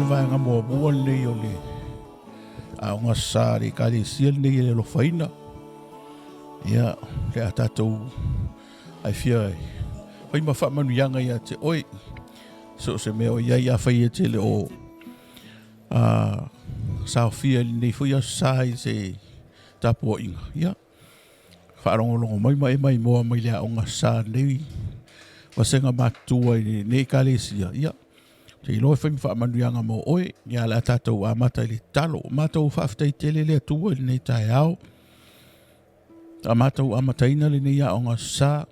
vaega muamua lenei o le aoga sa a le Ekalesia lenei e le alofaina. Ia, le a tatou ai fia fai ma faamanuiaga ia te oe. So o se mea o i ai afai e te le o saofia i lenei foi aso sa i se tapuaiga, ia, faalogologo mai ma e maimoa mai le aoga sa lenei vasega matutua i lenei Ekalesia, ia, te iloa e fai ma faamanuiaga mo oe. Ia, o le a tatou amata i le tatalo. Matou faafetai tele le Atua i lenei taeao. A matou amataina lenei aoga sa,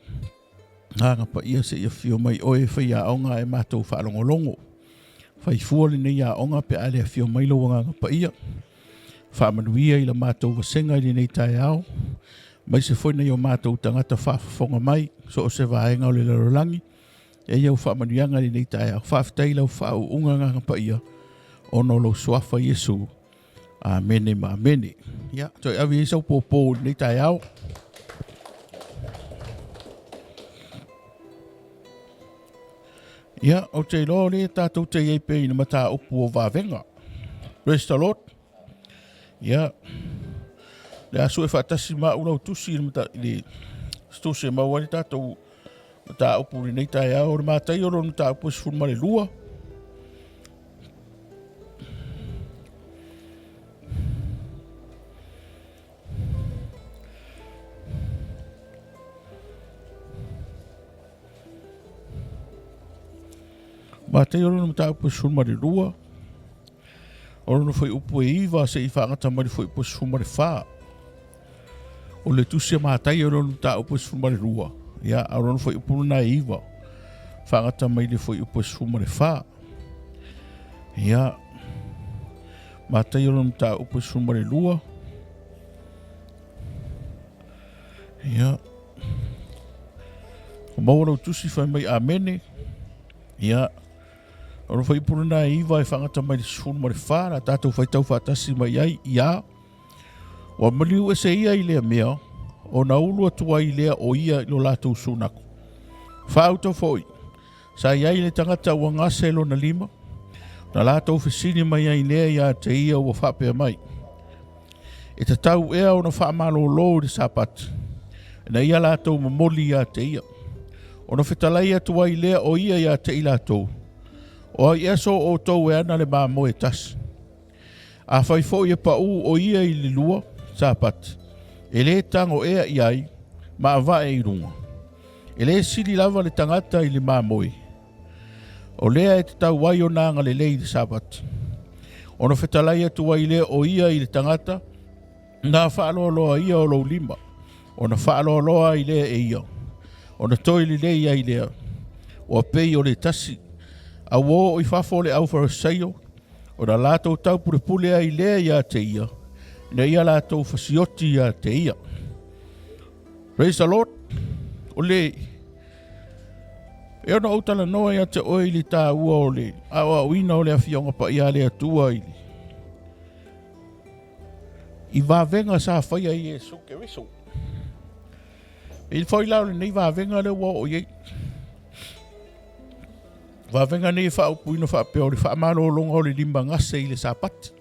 Agaga Paia se i afio mai oe e fai aoga e matou faalogologo. Fai fua lenei aoga pe a le afio mai lou Agaga Paia. Faamanuia i la matou vasega i lenei taeao, aemaise foi nai o matou tagata faafofoga mai so o se vaega o le lalolagi. E i au faamanuiaga i lenei taeao. Faafetai i lau faauuga Agaga Paia, ona o lou suafa Iesu. Amene ma amene. Ia, toe ave i sau pōpō i lenei taeao. Ia, ou te iloa o lea tatou te i ai pea i le mataupu o vavega. Praise the Lord. Ia, le a sue faatasi ma au lau tusi i le, i le tusi e maua ai le tatou mataupu i lenei taeao. O le Mataio lona mataupu e 12. Mataio lona mataupu e 12, o lona fuaiupu e 9 seia faagata mai le fuaiupu e 14. O le tusi a Mataio lona mataupu e 12, ia, a o lona fuaiupu lena e 9, faagata mai le fuaiupu e 14. Ia, Mataio lona mataupu e 12, ia, Ua maua lau tusi fai mai amene. Ia, o le fuaiupu lena e 9 e faagata mai le 14, la tatou faitau faatasi mai ai, ia. Ua maliu ese ia i lea mea, ona ulu atu ai lea o ia i lo latou sunaku. Faauto foi, sa i ai le tagata ua gase lona lima, na latou fesili mai ai lea ia te ia ua faapea mai, E tatau ea ona faamalolo i le Sapati, ina ia latou momoli ia te ia. Ona fetalai atu ai lea o ia ia te i latou, O ai ea so outou e ana le mamoe e tasi? Afai foi e paū o ia i le lua Sapati, e lē tago ea i ai ma avae i luga. E lē sili lava le tagata i le mamoe. O lea e tatau ai ona agalelei i le Sapati. Ona fetalai atu ai lea o ia i le tagata, na faaloaloa ia o lou lima, ona faaloaloa ai lea e ia, ona toe lelei ai lea, ua pei o le tasi. A ua oo i fafo le aufarasaio, ona latou taupulepule ai lea ia te ia, ina ia latou fasioti ia te ia. Praise the Lord. O le E ono ou talanoa ia te oe i le taua o le aoaoina o le Afioga Paia a le Atua i le i vavega sa faia i Iesu Keriso. I foi la o lenei vavega lea ua oo i ai. Vavega nei e faaupuina faapea o le faamalologa o le lima gase i le Sapati.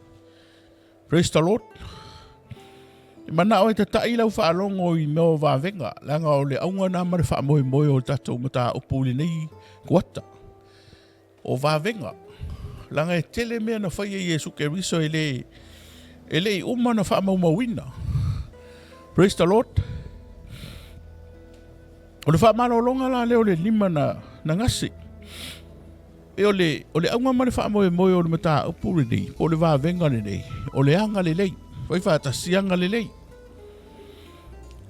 Praise the Lord. E manao e tata'i lau faalogo i mea o vavega, leaga o le auga na ma le faamoemoe o le tatou mataupu i lenei kuata. O vavega, leaga e tele mea na faia e Iesu Keriso e le e le i uma na faamaumauina. Praise the Lord. O le faamalologa la lea o le lima na, na gase. E o le, o le auga ma le faamoemoe o le mataupu lenei, po o le vavega lenei, o le aga lelei. Fai faatasi aga lelei.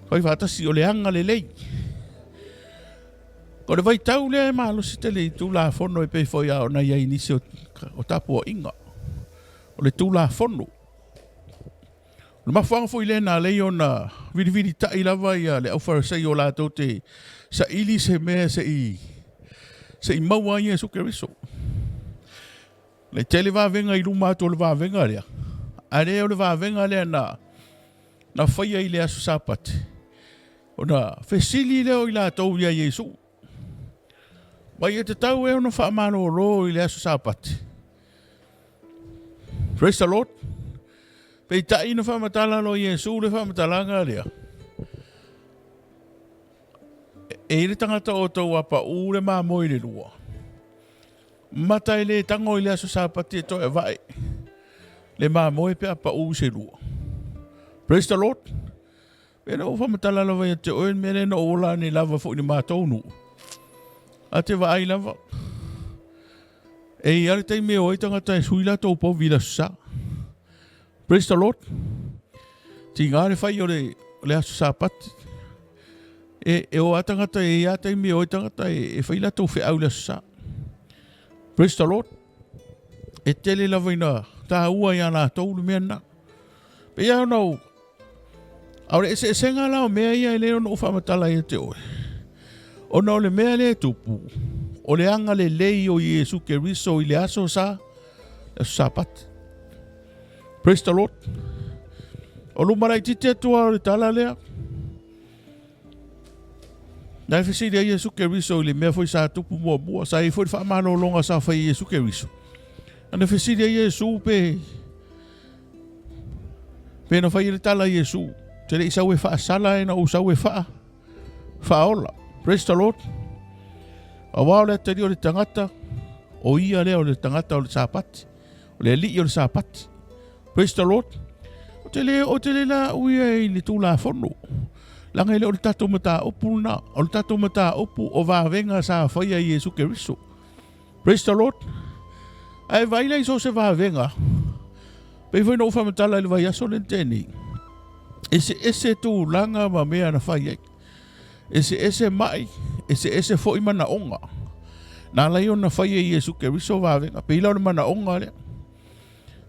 Fai faatasi o le aga lelei. O le vaitau lea e malosi tele i Tulafono e pei foi a ona i ai nisi o, o tapuaiga. O le Tulafono. O le mafuaaga foi lea na ala ai ona vilivilitai lava ia le aufarasaio latou te saili se mea se i se i maua ai Iesu Keriso. Le tele vavega i luma atu o le vavega lea, a lea o le vavega lea na na faia i le aso Sapati, ona fesili lea o i latou ia Iesu. Mai e tatau e ona faamalolo i le aso Sapati. Praise the Lord. Peitai na faamatala loa Iesu le faamatalaga lea. E i le tagata o tou apaʻu le mamoe i le lua. Mata e le tago i le aso Sapati e toe avae le mamoe pe a pau i se lua. Praise the Lord. Pe na ou faamatala lava ia te oe le mea lea na ou ola nei lava foi i le matou nuu. A te vaai lava. E i ai le taimi e o ai tagata e sui latou povi i le aso Sa. Praise the Lord. Tiga le fai o le, o le aso Sapati. E, e o a tagata e i a taimi e o ai tagata e, e fai latou feau i le aso Sa. Praise the Lord. E tele lava ina tāua ia latou le mea lena. Pei lava ona ou A o le eseesega la o mea ia e le ono ou faamatala ia te oe, ona o le mea lea e tupu, o le agalelei o Iesu Keriso i le aso sa, le aso Sapati. Praise the Lord. O luma laitiiti atu lava o le tala lea, Na e fesili ai Iesu Keriso i le mea foi sa tupu muamua, sa i ai foi le faamalologa sa fai e Iesu Keriso. Na fesili ai Iesu pe Pe na fai le tala Iesu, te le i sau e faasala e na ou sau e faa, faaola. Praise the Lord. Aua o le atali o le tagata, o ia lea o le tagata o le Sapati, o le alii o le Sapati. Praise the Lord. O te le, o te le la uia i le Tulafono. Leaga e le o le tatou mataupu lena. O le tatou mataupu o vavega sa faia i Iesu Keriso. Praise the Lord. Ae vaai la i so o se vavega, pei foi na ou faamatala i le vaiaso lea na tea nei, eseese tulaga ma mea na fai ai. Eseese mai, eseese foi manaoga. Na ala ai ona fai e Iesu Keriso vavega, pei la o le manaoga lea.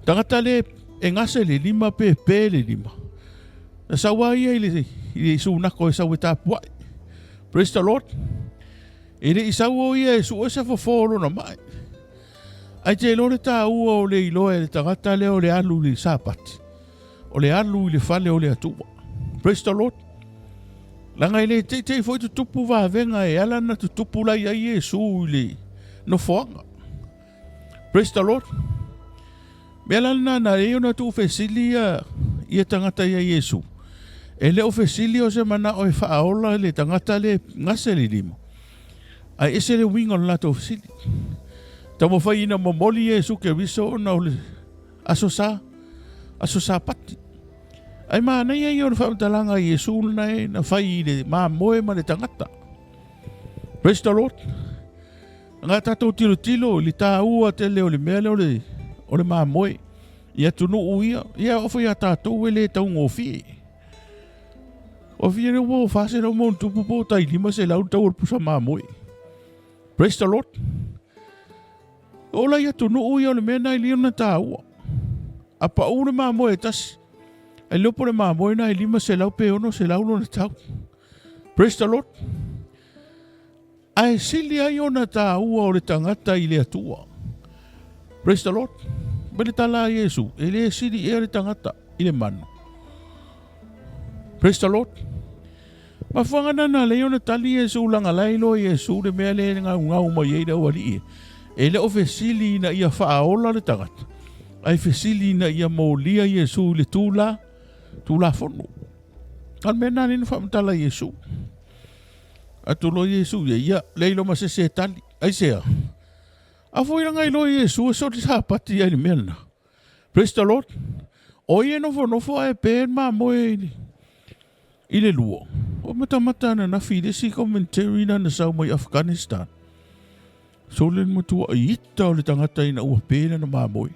Tagata le e gase le lima pe pe le lima. Na sau lava ia i le, i le sunako e sau e tapuai. Praise the Lord. E le i sau o ia e sue se fofo o lona mai. Ae te iloa le taua o le iloa e le tagata lea o le alu i le Sapati. O le alu i le fale o le Atua. Praise the Lord. Leaga e le teitei foi tutupu vavega e ala na tutupu lai ai Iesu i le nofoaga. Praise the Lord. Mea la lena na ei ona tuu fesili ia, ia tagata ia Iesu. E le o fesili o se manao e faaola le tagata le gase le lima. Ae ese le uiga o le latou fesili. Taumafai ina momoli Iesu Keriso ona o le aso sa, aso Sapati. Ae manaia ia o le faamatalaga a Iesu lena e na fai i le mamoe ma le tagata. Praise the Lord. Nga tatou tilotilo i le taua tele o le mea lea o le, o le mamoe i atunuu ia, ia oo foi ia tatou e le taugofie. O fia le ua 400 ma ona tupu po o tai 500 le tau o le pusa mamoe. Praise the Lord. O la i atunuu ia o le mea na i le ona taua. A pau le mamoe e tasi, ai lopo le mamoe na i 500 pe 600 lona tau. Praise the Lord. Ae sili ai ona taua o le tagata i le Atua. Praise the Lord. Mai le tala a Iesu, e le sili ea le tagata i le manu. Praise the Lord. Mafuanga na na lei ona tali Iesu langa lai loa Iesu le mea le gaugau mai ai le aualii. E le o fesili ina ia faaola le tagata, ae fesili ina ia molia Iesu i le tula, tulafono. A o le mea na lea na faamatala Iesu. Atu loa Iesu ia, ia, leai loa ma se isi e tali. Aisea? A foi langa iloa Iesu e soli Sapati ai le mea lena. Praise the Lord. O ia e nofonofo ae pe le mamoe i le, i le lua. O matamata ananafi i le isi commentary na na sau mai Afghanistan. Sole le matua ita o le tagata ina ua pe lana mamoe.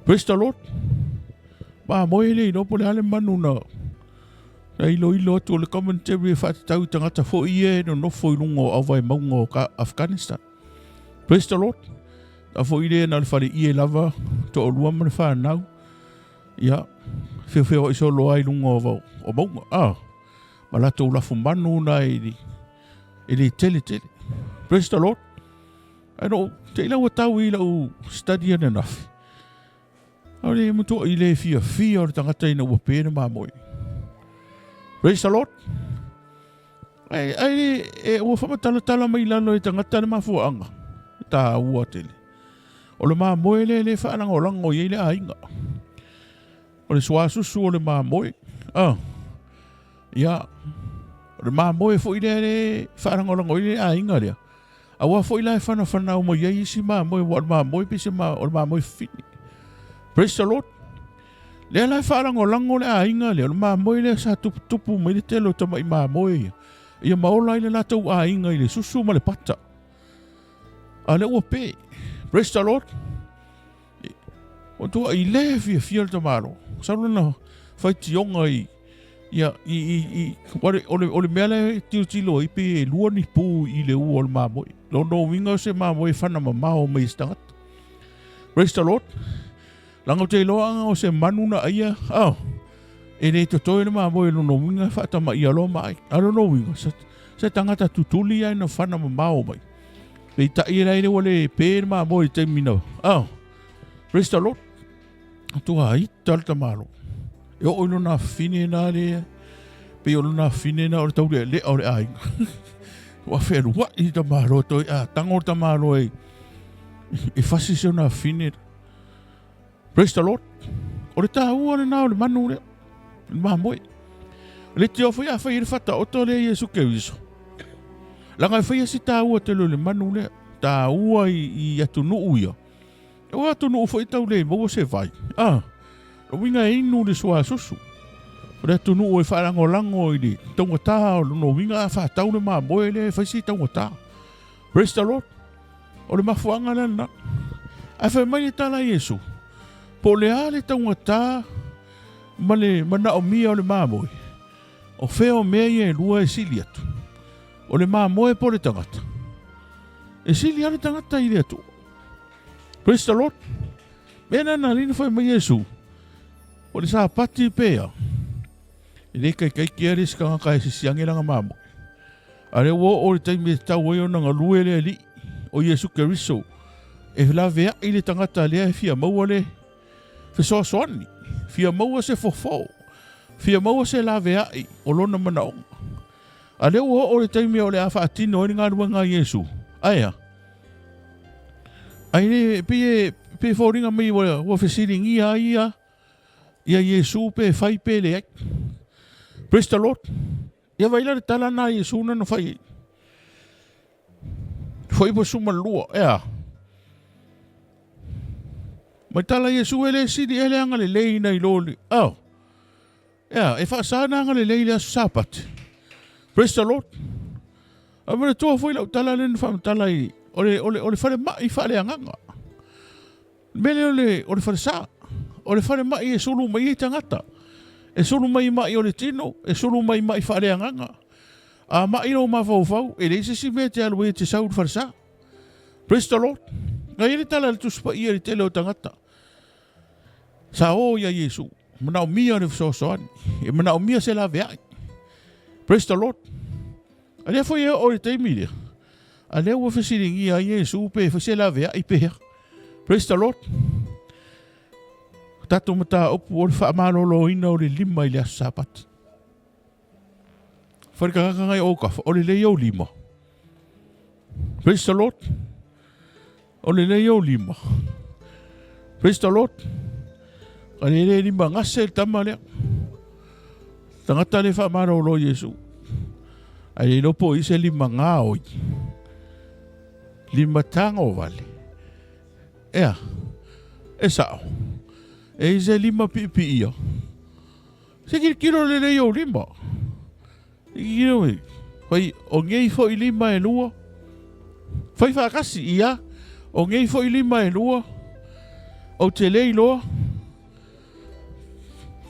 Praise the Lord. Mamoe le iloa po le a le manu na na iloilo atu o le commentary e faatatau i tagata foi ia e nonofo i luga o auvae mauga o Afghanistan. Praise the Lord. A foi le na o le fale ie lava, toalua ma le whanau. Ia, feofeoai solo ai luga o, o mauga. Ah, ma latou lafu manu na i, e le tele tele. Praise the Lord. Ae no, te ila ua tau i lau study ananafi. A le matua i le fiafia o le tagata ina ua pe na mamoe. Praise the Lord. Ai, ai, e, ua whamatalatala mai lalo e tagata le mafuaanga. E tāua tele. O le mamoe lea le faalagolago i ai le aiga. O le suasusu o le mamoe. Ah. Ia, o le mamoe foi lea le faalagolago i le aiga lea. Aua foi la e whanawhanau mai ai isi mamoe, ua o le mamoe pe se ma, o le mamoe fini. Praise the Lord. Lea la e faalagolago le aiga lea, o le mamoe lea sa tuputupu mai le tele o tamai mamoe ia. Ia ma ola ai le latou aiga i le susu ma le pata. A lea ua pe. Praise the Lord. O tua i le fiafia le tamalo. Sau lana faitioga i ia i i i o le o le o le mea le tilotilo ai pe e lua ni pu i le ua o le mamoe. Lona uiga o se mamoe e fana mamao mai se tagata. Praise the Lord. Leaga ou te iloa aga o se manu na aia, oh, e le totoe le mamoe lona uiga e faatamaia loa ma ai. A lona uiga, se, se tagata tutuli ai na fana mamao mai. Peitai e lai le ua le pe le mamoe i taimi na, oh, praise the Lord. Tua ita le tamalo. E oo i lona afine na le, pei o lona afine na o le taulealea o le aiga. Ua fealuai le tamalo toi a tango le tamalo e, e fasi se ona afine. Praise the Lord. O le tāua lena o le manu lea. Le mamoe. Le tio foi a fai le fataoto lea Iesu Keriso. Laga e faia si tāua tele o le manu lea. Tāua i, i atunuu ia. O atunuu foi tau le maua se vai. Ah, o winga e inu le suasusu. O le atunuu e whaalangolango i le taugata o lona uiga a whaatau le mamoe lea e fai si taugata. Praise the Lord. O le mafuaaga lea lena. Ae fai mai le tala a Iesu, po o le a le taugata ma le manaomia o le mamoe, o fea o mea ia e lua e sili atu, o le mamoe po o le tagata? E sili lava le tagata i le Atua. Praise the Lord. Mea na na lina fai mai Iesu, o le Sapati pea, e le kaikaikia le isi tagata e sisiage lana mamoe. A lea ua oo le taimi e tatau ai ona galue le Alii, o Iesu Keriso, e laveai le tagata lea e fia maua le fesoasoani, fia maua se fofo, fia maua se laveai o lona manaoga. A lea ua oo le taimi o le a faatino ai le galuega a Iesu, aea? Ai le, pei e, pei e foliga mai ua, ua fesiligia ai ia, ia Iesu pe fai pe leai. Praise the Lord. Ia vaai la le tala na a Iesu na na fai ai. Foi po suma lua, ea. Mai tala Iesu e le sili e le anga le lei na i loli. Oh. Ea, e whaasa na anga le lei le aso Sapati. Praise the Lord. A mea toa foi lau tala le na whamatala i o le, o le, o le whare mai wha le anganga. Mea lea o le, o le falesa, o le falemai e sulu mai ai tagata. E sulu mai mai o le tino, e sulu mai mai faaleagaga. A mai lou mafaufau, e leai se isi mea e te alu ai e te sau i le falesa. Praise the Lord. Na i ai le tala a le Tusi Paia i le tele o tagata. Sa o ia Iesu, manaomia le fesoasoani, e manaomia se laveai. Praise the Lord. A lea foi e oo i le taimi lea, a lea ua fesiligia ai Iesu pe fai se laveai pe hea. Praise the Lord. Tatou mataupu o le faamaloloina o le lima i le aso Sapati. Fai le tagata ngai o kafa, o le lei ou lima. Praise the Lord. O le lei ou lima. Praise the Lord. Ka le le lima gase le tama lea. Tagata le faamalolo Iesu. Ai le iloa po o i se lima gaoi. Lima tago vale. Ea, e sao. E i se lima piipiia. Se kilokilo lelei ou lima. Kilokilo e. Fai, o nei foi lima e lua. Fai faatasi, ia. O nei foi lima e lua. Ou te le iloa.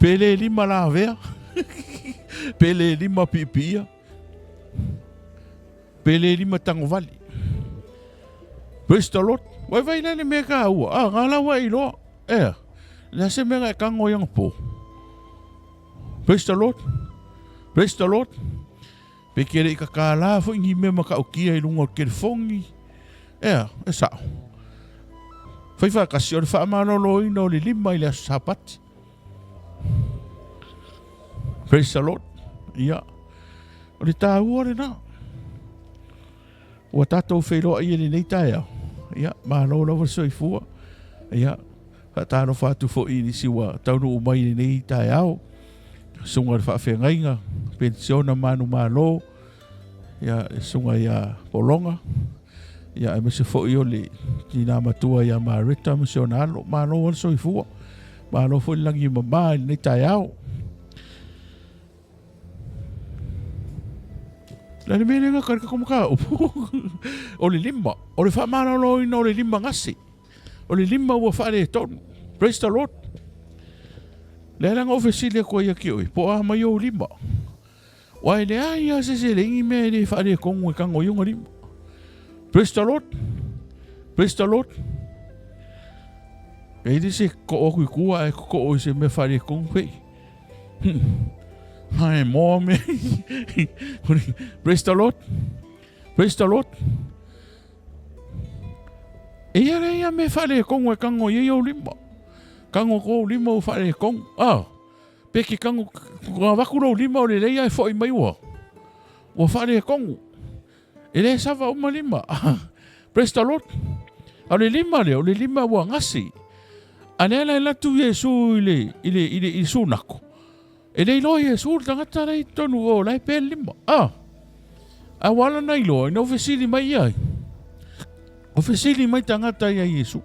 Pe le lima lavea. Pe le lima piipiia. Pe le lima tagovali. Praise the Lord. Wai vai le mea ka ua. Ah, ngā lawa i loa. Ea. Le se mea e kango i anga pō. Praise the Lord. Praise the Lord. Pe ke le i ka kālā foi ni mea makaukia i lunga o te telefongi. Ea, e sao. Whai whakasi o le whaamaloloina o le lima i le aso Sapati. Praise the Lord. Ia. O le tāua lena. Ua tātou wheiloa i e lenei taeao. Ia, mālo lava soifua. Ia, faatalofa atu foi i nisi ua taunuu mai i lenei taeao, susuga i le faafeagaiga, penisiona manumalo, ia, le susuga ia Pologa, ia, aemaise foi o le tina matua ia Mareta ma si ona alo. Malo lava le soifua, malo foi le lagi e mama i lenei taeao. Le a le mea lea gata le tatou mataupu? O le lima, o le faamaloloina o le lima gase. O le lima ua faaletonu. Praise the Lord. Lea la na ou fesili atu ai ia te oe, po o a mai ou lima. Aua e leai lava se isi e leai ni mea e le faaletonu e tago ai ona lima. Praise the Lord. Praise the Lord. E i ai se too atu i tua ae too i se mea faaletonu fei. Hai moa me. Praise the Lord. Praise the Lord. E ia le ia me faaletonu e tago i ai ou lima. Tago atu ou lima ua faaletonu. Ah, pe ke tago, avatu lou lima o lelei ae foi mai ua. Ua faaletonu. E le sava uma lima. Praise the Lord. A o le lima lea, o le lima ua gase. A lea la e alu atu Iesu i le, i le, i le, i le sunako. E le iloa Iesu le tagata la i totonu o la e pea le lima. Ah. A ua ala na iloa, ina ua fesili mai ia. Ua fesili mai tagata ia Iesu.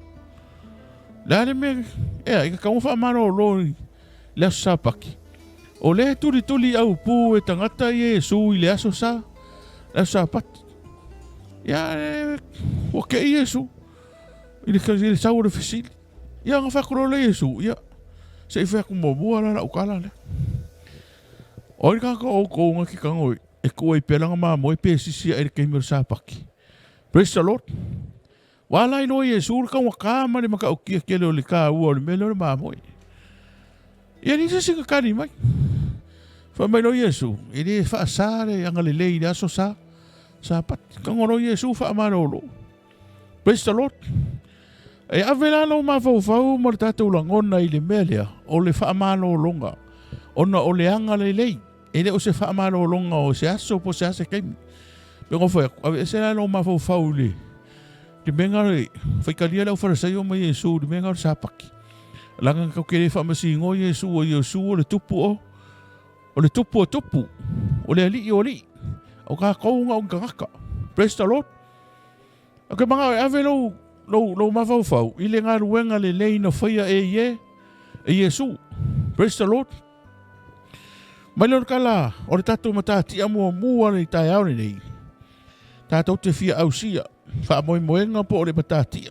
Le a le mea, ea, i ka kaua faamalolo i le aso Sapati. O lea e tulituli au pū e tagata Iesu i le aso sa, le aso Sapati. Ia, e, ua kei Iesu i le, i le sau o le fesili. Ia, na fai atu loa le Iesu, ia, se i fai atu muamua la lau tala lea. O ai le tagata o outou na te tago e tuu ai pea lana mamoe pe sisi ae i le taimi o le Sapati? Praise the Lord. Ua ala ai loa Iesu le taugata ma le matautia tele o le taua o le mea lea o le mamoe. Ia leai se isi na tali mai. Fai mai loa Iesu, e le faasa le agalelei i le aso sa, Sapati. Tago loa Iesu faamalolo. Praise the Lord. E ave la lou mafaufau ma le tatou lagona i le mea lea o le faamalologa, ona o le agalelei. E le o se faamalologa o se aso po o se a se taimi. Pe ona fai atu, aveese la lou mafaufau i le, le mea lena o le faitalia le aufalesaio ma Iesu i le mea lena o le Sapati. Leaga tatou te le faamasinoa Iesu, o Iesu o le tupu o, o le tupu o tupu, o le alii o alii. O tatou na o ni tagata. Praise the Lord. Ou te manao e ave lou, lou, lou mafaufau i le galuega lelei na faia e Ie, e Iesu. Praise the Lord. Mai le o le tala o le tatou matatia muamua le taeao lenei, tatou te fia ausia faamoemoega po o le matatia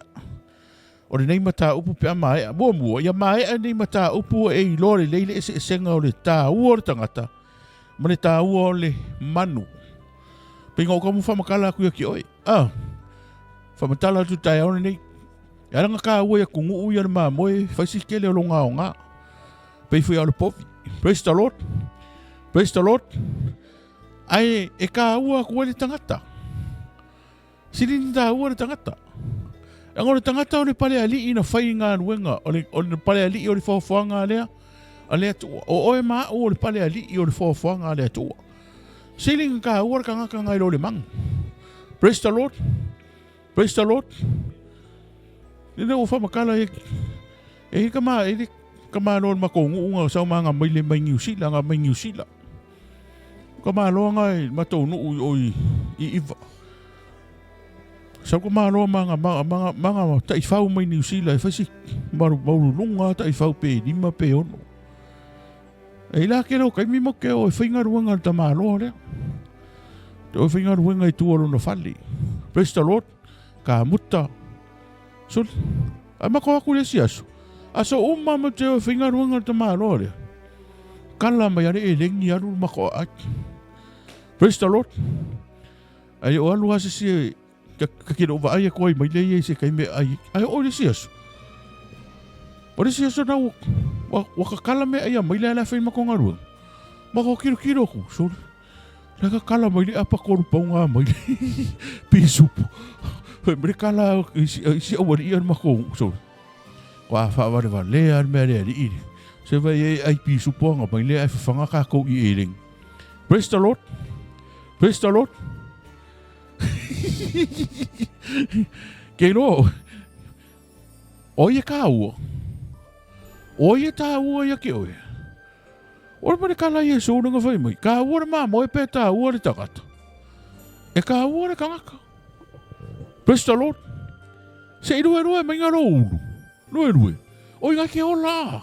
o lenei mataupu pe a maea. Muamua, ia maea lenei mataupu e iloa lelei le eseesega o le taua o le tagata ma le taua o le manu. Pei na ou tau faamatala atu ia te oe. Ah, faamatala atu taeao lenei. E ala na taua i atunuu ia le mamoe, fai si tele o lona aoga. Pei foi o le povi. Praise the Lord. Praise the Lord. Ae e taua atu ai le tagata. Sili ni taua le tagata. Leaga o le tagata o le pale alii na fai i galuega, o le, o le pale alii o le foafoaga a lea, a le Atua. O oe ma au o le pale alii o le foafoaga a le Atua. Sili na taua le tagata nai lo le manu. Praise the Lord. Praise the Lord. Lele ua whamakala e, e ka ma, e ka malo le makou nuu nga sau ma nga mai le mai New Zealand, nga mai New Zealand. Ka malo nga i matou nuu i o i, i Iva. Sau ka malo ma nga, ma, ma, ma nga taifau mai New Zealand, e fai si maru, maululunga taifau pe lima pe ono. E ila ke leo kaimi mo ke o e whaingaruenga le tamaloa lea. Te o e whaingaruenga i tua lona fale. Praise the Lord. Ka muta. Soli. Ai mako aku le isi aso. Aso uma mo te o whaingaruenga le tamaloa lea. Kala mai ale e lengi alu mako ai. Praise the Lord. Ai o alu asisi e ka, ka kino vaai aku ai mai le ia i se kaime ai. Ai o le isi aso. O le isi aso na ua, ua, ua kakala me ai a mai le ala whai mako ngaruenga. Mako kiro kiro aku. Sorry. Le ka kala mai le apa kolu paunga mai le pisupu. Fai mai le kala i si, i si aua ia mako. Sorry. Kua whaavalevale a le mea le alii le. Se vai e ai pisupu anga mai le ai whawhanga kākou i e lengi. Praise the Lord. Praise the Lord. Ke loa. O ai e kāua? O ai e tāua ia ke oe? O le mane kala Iesu na fai mai, kāua le mamoe pe tāua le takata. E kāua le kangaka. Praise the Lord. Se i rue rue mai ngā ulu. Rue rue. O inga ke ola.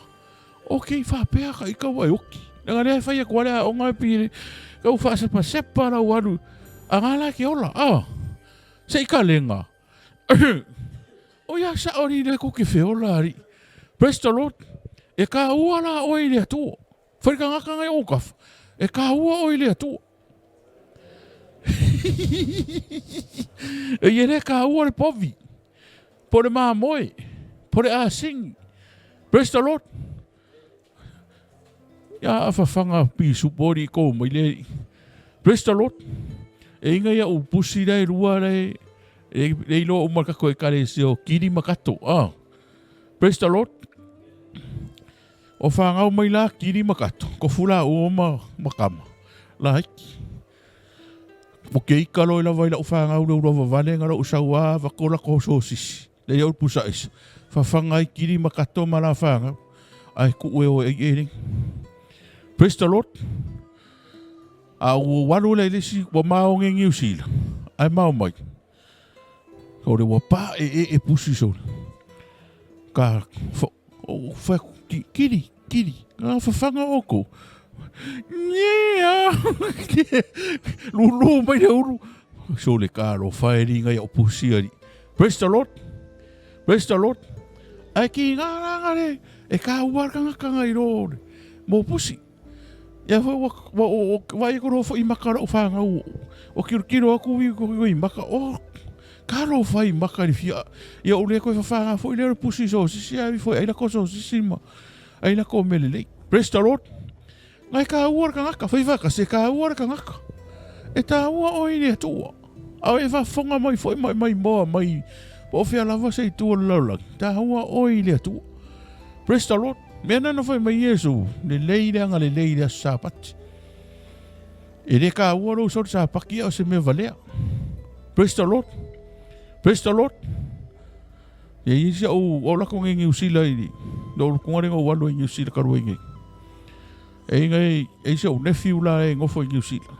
O ke i whapea ka i kaua e oki. Nga lea whai aku alea o ngā pire. Kau whaasepa sepa rau aru. A ngā la ke ola. Ah. Se i ka lenga. O ia sa ori le ko ke feola ari. Praise the Lord. E ka ua la oe i le atua. Whai ka ngaka ngai o kafa. E ka ua oe i le atua. E ia le ka ua le povi. Po le mamoe. Po le asingi. Praise the Lord. Ia a whawhanga pisupo ri kou mai le. Praise the Lord. E inga ia u pusi rei rua rei. E rei loa uma kako e kare se o kiri makato. Ah. Praise the Lord. O whangau mai la kiri makato. Ko fula o ma makama. La hiki. O ke ika loi lava i lau whangau le ura vavale ngaro usaua vakola ko sosisi. Le ia upu sa isa. Whawhanga i kiri ma katoa ma la whanga. Ai ku ue o e i Praise the Lord. A ua walu le lisi ua mao nge New Zealand. Ai mao mai. O le ua pa e e e pusi so. Ka o wha kiri kiri. Ngā whawhanga o ko. Yeah. Lulu mai le uru. So le ka ro whaeri ngai o pusi ari. Praise the Lord. Praise the Lord. Ai ki ngā ranga re, e ka uarkanga kanga i rō mō pusi. Ia foi wa wa o wa i koro foi maka ro whanga o. O kiro kiro aku i ko i maka o ka ro whai maka ri fia. Ia o le koe whawhanga foi le pusi so sisi ai foi ai la ko so sisi ma. Ai la ko mele lei. Praise the Lord. Ngai ka ua ka ngaka, whai whaka se ka ua ka ngaka. E tā ua o i le atua. Au e whafonga mai foi mai mai moa mai po o whia lava se i tua le laulang. Tā ua o i le atua. Praise the Lord. Mea nana whai mai Iesu, le lei le anga le lei le aso sapati. E le ka ua lou sori sapaki au se mea valea. Praise the Lord. Praise the Lord. Ia i isi au au lako nge New Zealand i no kunga lenga o alu i New Zealand ka rua nge. E inga e e isi au nephew la e ngofo i New Zealand.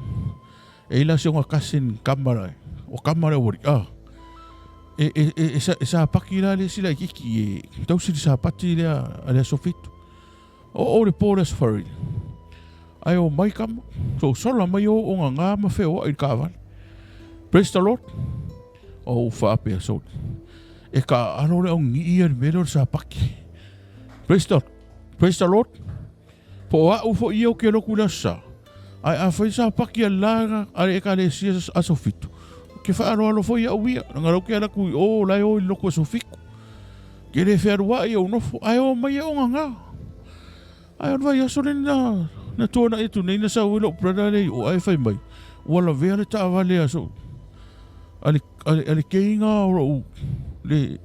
E ila se onga cousin kamara o kamara wori ah. E e e e sa, e sa paki la le sila i kiki e tausi sa pati lea a lea sofitu. O o le pō le safari. Ai o mai kama. So sola mai o o ngā ngā ma wheo i ka Praise the Lord. O whaapea so. E ka aro le au ngi ia le o sa paki. Praise the, praise the Lord. Po a ufo i o ke loku la sa. Ai a whai sa paki a laga a e ka le sia a sofitu. Ke wha aro alo foi au ia. Nga rau ke ala kui o lai o i loku a sofiku. Ke le whearua i au nofo, ai o mai e o ngā. Ai o vai aso le na, na tua na etu nei na sa ui lou brother le o ai whai mai. Ua la vea le taavale aso. Ale, ale, ale keinga o lou, le,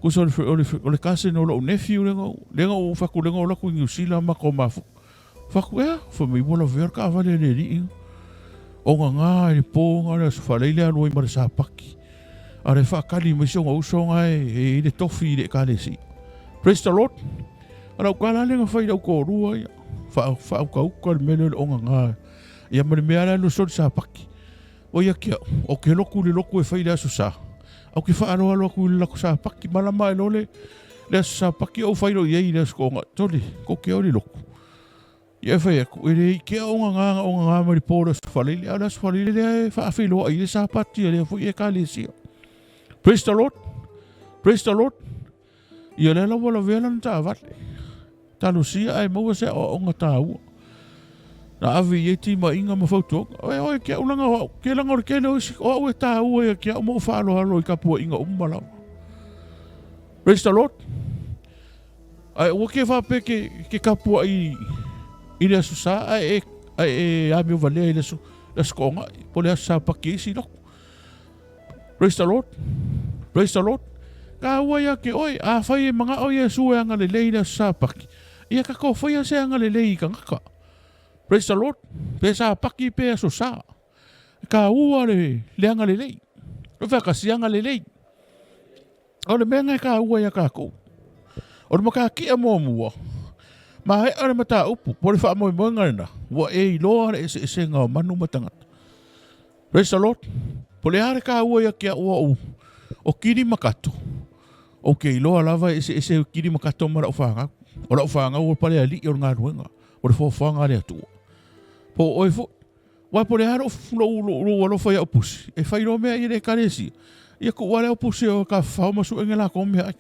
kusa o le, o le, o le cousin o lou nephew lenga, lenga o whaku lenga o laku i New Zealand ma ko mafu. Whaku ea, whai mai ua la vea le taavale le li. O ngā ngā e le pō ngā le aso whaleile alu ai ma le sāpaki. A le whaakali mai se o ngā uso ngā e, e i le tofi i le ekalesi. Praise the Lord. A lau ka la lenga whai lau kōrua ia. Wha, whaukauka le mele le onga ngā. Ia ma le mea la lo soli sāpaki. O ia kia, o ke loku le loku e whai le aso sā. Au ke whaaloalo aku i le lako sāpaki, malama e lole, le aso sāpaki au whai lo i ei le aso ko ngā tole, ko ke oli loku. Ia e whai aku, e le i ke o ngā ngā o ngā mari pō le aso whaleile, a le aso whaleile lea e whaawhiloa i le sāpati a lea fui e ka le sia. Praise the Lord! Praise the Lord! Ia lea lawa la vela na taavale. Talosia ae maua se aoaoga tāua. Na ave i ai timaiga ma fautuaga. Oe oe ke au langa o au, ke langa o le kele o isi, o au e tāua ia ke au ma o faaaloalo i kapuaiga uma lava. Praise the Lord. Ae ua ke whape ke, ke kapua i, i le aso sa, ae e, ae e amio valea i le aso, le aso koonga, po le aso sa paki isi loko. Praise the Lord. Praise the Lord. Ka ua ia ke oi, a whai e manga o Iesu e anga le lei le sapaki. Ia ka ko whai se anga le lei ka ngaka. Praise the Lord. Pe sapaki pe aso sa. Ka ua le, le anga le lei. Ka si anga le lei. O le mea lena e taua ia tatou. O le matatia muamua, maea le mataupu, po o le faamoemoega lena, ua e iloa le eseesega o manu ma tagata. Praise the Lord. Po o le a le taua ia te au o, o kili ma kato, ou te iloa lava e eseese kili ma kato ma lau fanau. O lau fanau o palealii o le galuega, o le foafoaga a le Atua. Po o oe foi. Aua po o le a lou, lou, lou, lou alofa i au pusi, e fai loa mea i le ekalesia, ia tuu lava le au pusi e tafafao ma sue ni latou meaai.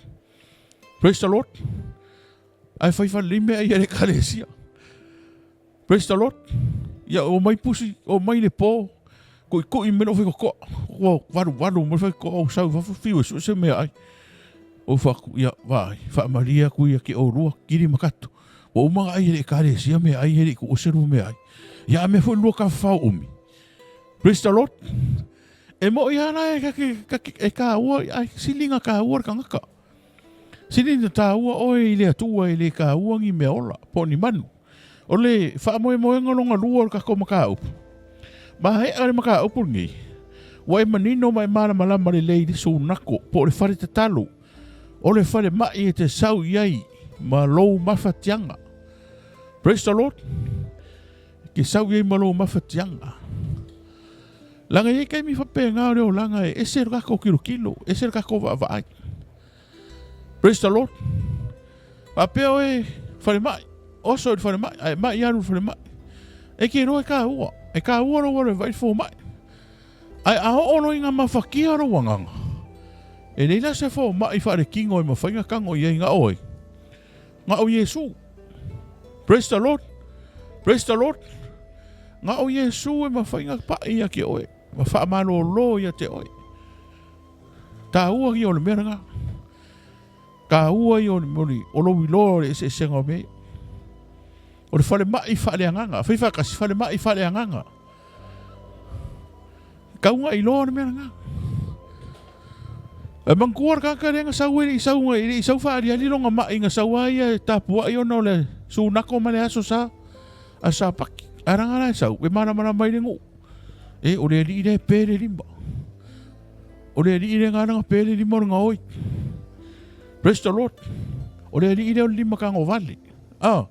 Praise the Lord. Ae fai faalelei mea ia le ekalesia. Praise the Lord. Ia omai pusi, omai le po, tuitui mai lou faitotoa. Ua valuvalu mai le faitotoa, ou sau i fafo fiu e sue se meaai. Ou fai atu, ia vaai, faamalie atu ia te oulua, kili ma katu. Ua uma ona ai e le ekalesia meaai e le i tuua se lua meaai. Ia a mea foi lua tafafao umi. Praise the Lord. E moi lava la e kake, kake, e taua, ai sili na taua le tagata. Sili na taua oe i le Atua e le taua ni mea ola, po o ni manu. O le faamoemoega lona lua o le tatou mataupu. Maea le mataupu lenei, ua e manino ma e malamalama lelei i le sunako po o le fale tatalo o le falemai e te sau i ai ma lou mafatiaga. Praise the Lord. E te sau i ai ma lou mafatiaga. Leaga e i ai taimi faapena o le olaga e ese le tatou tilotilo, ese le tatou vaavaai. Praise the Lord. Faapea oe falemai, oso i le falemai, ae mai alu i le falemai. E te iloa e taua, e taua lou alu e vaai le fomai. Ae a oo loa ina mafatia lou agaga, e leai la se fomai faaletino e mafai ona tago i ai na oe, na o Iesu. Praise the Lord. Praise the Lord. Na o Iesu e mafai ona pai ia te oe, ma faamalolo ia te oe. Taua ia o le mea lena. Taua ia o le, o le, o lou iloa o le eseesega o mea ia. O le falemai faaleagaga. Fai faatasi, falemai faaleagaga. Tau na iloa le mea lena. E manatua le tagata lea na sau e le i sau, e le i sau faaliali lona mai na sau a ia e tapuai ona o le sunako ma le aso sa a Sapaki. Ae leaga la e sau, e malamalama ai le nuu. E, o le alii lea e pe le lima. O le alii lea na ala na pe le lima o le gaoi. Praise the Lord. O le alii lea o le lima tagovale. Ah,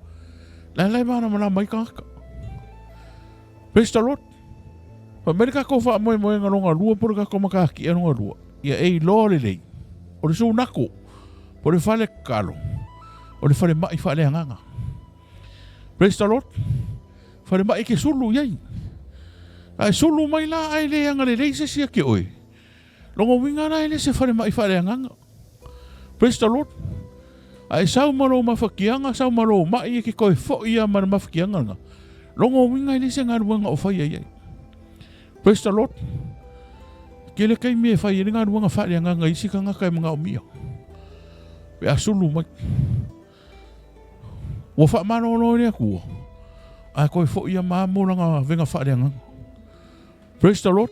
la la e malamalama ai tagata. Praise the Lord. Fai mai le tatou faamoemoega lona lua po o le tatou matatia lona lua, ia e iloa lelei, o le sunako, po o le fale tatalo, o le falemai faaleagaga. Praise the Lord. Falemai e ke sulu i ai. A e sulu mai la ae le agalelei se isi ia te oe. Lona uiga la e le se falemai faaleagaga. Praise the Lord. A e sau ma lou mafatiaga, sau ma lou mai e ke toe foi ia ma le mafatiaga lena. Lona uiga e le se galuega o faia i ai. Praise the Lord. Tele taimi e fai ai le galuega faaleagaga i isi tagata e manaomia. Pe a sulu mai. Ua faamalolo e le Atua, ae toe foi ia ma amo lana avega faaleagaga. Praise the Lord.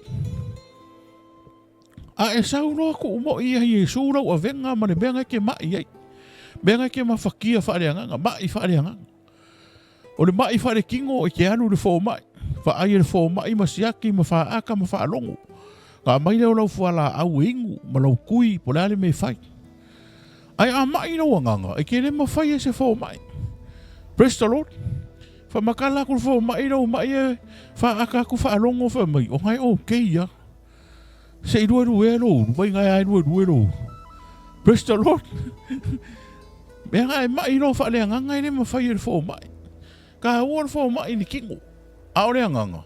A e sau loa tuu moi ia Iesu lau avega ma le mea na e te mai ai. Mea na e te mafatia faaleagaga, mai faaleagaga. O le mai faaletino e te alu i le fomai, vaai e le fomai ma siaki ma faata ma faalogo. Na aumai lea o lau fualaau e inu ma lau tui po o le a le mea e fai. Ae a mai lou agaga, e te le mafai e se fomai. Praise the Lord. Faamatala atu le fomai lau mai e faata atu faalogo fai mai, o na e okay lava. Se i luelue lou ulu, vai ngai ai luelue lou ulu. Praise the Lord. Mea nga e mai loa faaleagaga e le mafai e le fomai. Taua le fomai i le kino, a o le agaga,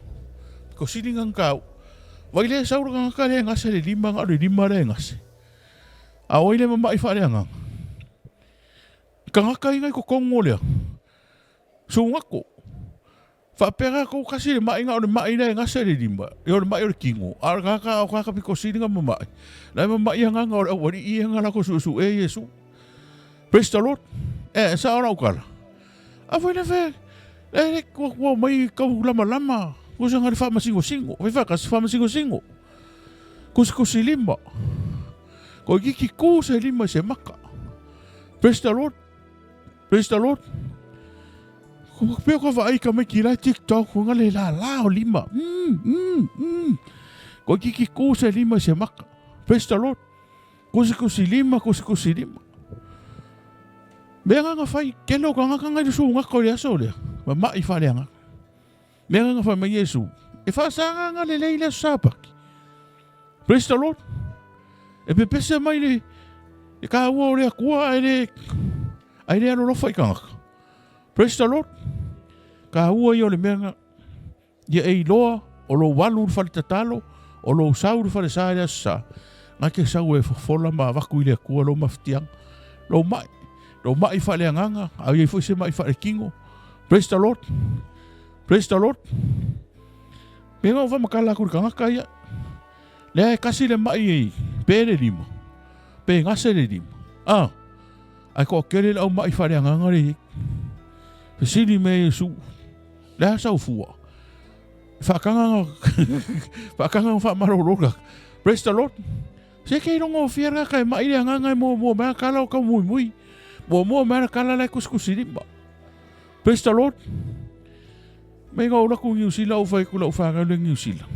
pito sili na taua. Vai le sau le tagata lea e gase le lima, na o le lima lea e gase. A o ai le mamai faaleagaga? Tagata ia i totonu o lea, sugato. Faapea tatou kasi le mai na o le mai lea e gase le lima, ia o le mai o le tino, a o le tagata o tagata pito sili na mamai, la e mamai agaga o le aualii ia na latou suesue Iesu. Praise the Lord. E, sao lau tala. A foi le fe, le ua, ua mai kau lamalama, kusa nga le faamasingosingo, fai faatasi faamasingosingo. Kusikusi lima. Ko kiki ku se lima i se maka. Praise the Lord. Praise the Lord. Pea ka vaai ka mai ki lai TikTok ko ngale la la o lima. Ko kiki ku se lima se maka. Praise the Lord. Kusikusilima, kusikusilima. Mea nganga fai, kele o kangaka ngai lusu ngako le aso lea. Ma mai whaleanga. Mea nganga fai mai Yesu. E whaasanga nga le lei le aso sapaki. Praise the Lord. E pepese mai le, e ka ua o le akua ai le, ai le alolofa i kangaka. Praise the Lord. Ka ua ia o le mea nga, Ia e iloa, o lou alu i le fale tatalo, o lou sau i le fale sa i le aso sa, na ke sau e fofola ma avaku i le Atua lou mafatiaga, lou mai, lou mai faaleagaga, a iai foi se mai faalekino. Praise the Lord. Praise the Lord. Me ngau whamakala aku le kangaka ia. Lea e kasi le mai e pe le lima, pe gase le lima. Ah, ai ko kele le au mai faaleagaga le iai. Fesili me Iesu, Le a sau fua. Whaakanganga, whaakanganga whaamaroro ka. Praise the Lord. Se kei rongo fia rā kai mai le anganga e mua mua mea kala o ka mui mui. Mua mua mea kala lai kusikusi lima. Praise the Lord. Me ngā ora ku New Zealand o whai kula o whāngau le New Zealand.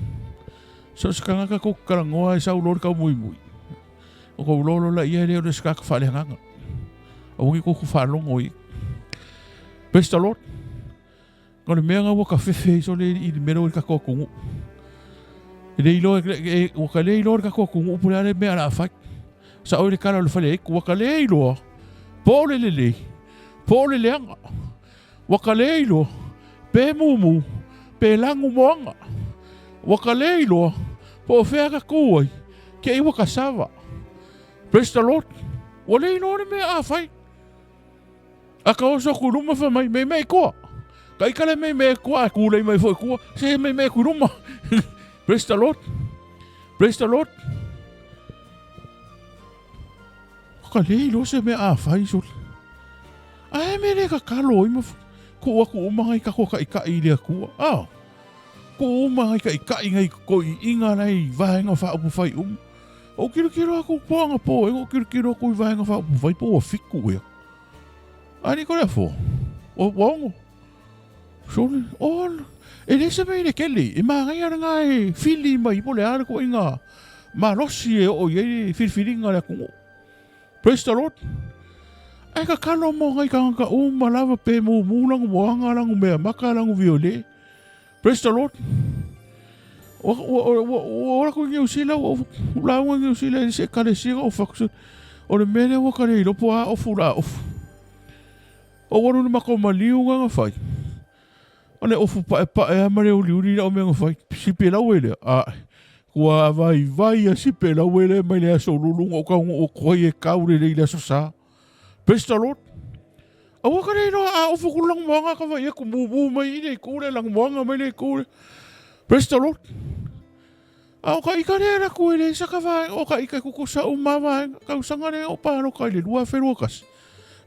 So se kangaka ko karangoa e sau lord ka mui mui. O ko lolo la ia le o le skaka whale anganga. O ngi ko ku whalongo i. Praise the Lord. O le mea ua ka fefe i sole i le mea o le kako akungu. E le iloa, e, ua ka le iloa le kako akungu po le a le mea la fai. Sa oi le kala o le fale eiku, ua ka le iloa. Po le lelei, po le leaga. Ua ka le iloa, pe mumu, pe lagu moaga. Ua ka le iloa, po o fea ka ku ai, ke i ua ka sava. Praise the Lord. Ua le iloa le mea a fai. A ka oso ku luma fa mai me me koa. Ka ika le me me koa a ku lei mai foi kua. Se me me ku luma. Praise the Lord. Praise the Lord. Ka lei lo se me a fai so. Ai me le ka kalo i ma ku aku uma ngai ka ko ka ika i le akua. Ah. Ku uma ngai ka ika i ngai ko i inga nei vaenga fa upu fai um. O kirokiro aku poanga po, e o kirokiro aku i vaenga fa upu fai po wa fiku ia. Ani ko le fo. O waongo. Sole, o, e le se mei le kele, e māngai ana ngā e whili mai po le ale ko inga malosi e o i ai whiliwhilinga le akungo. Praise the Lord. Ai ka kalo mo ngai kangaka uma lava pe mumu langu moanga langu mea maka langu viole. Praise the Lord. Ua ua ua ua ola ku New Zealand ua lauga New Zealand i se ekalesia o faku o le mea lea ua ka le iloa po o a ofu la ofu. O ua luna ma ko maliu nga nga fai. O le ofu paepae a ma le uliuli la o mea nga fai. Sipi lau e lea. A kua vai vai a sipe lau e lea mai le aso lulunga o ka o koi e kau le le i le aso sa. Praise the Lord. Aua ka le iloa a ofu ku langu moanga ka vai aku mumu mai i le kule langu moanga mai le kule. Praise the Lord. A o ka ika lea la ku e le saka vai o ka ika kuku sa uma vai ka usanga le o pāloka i le 2021.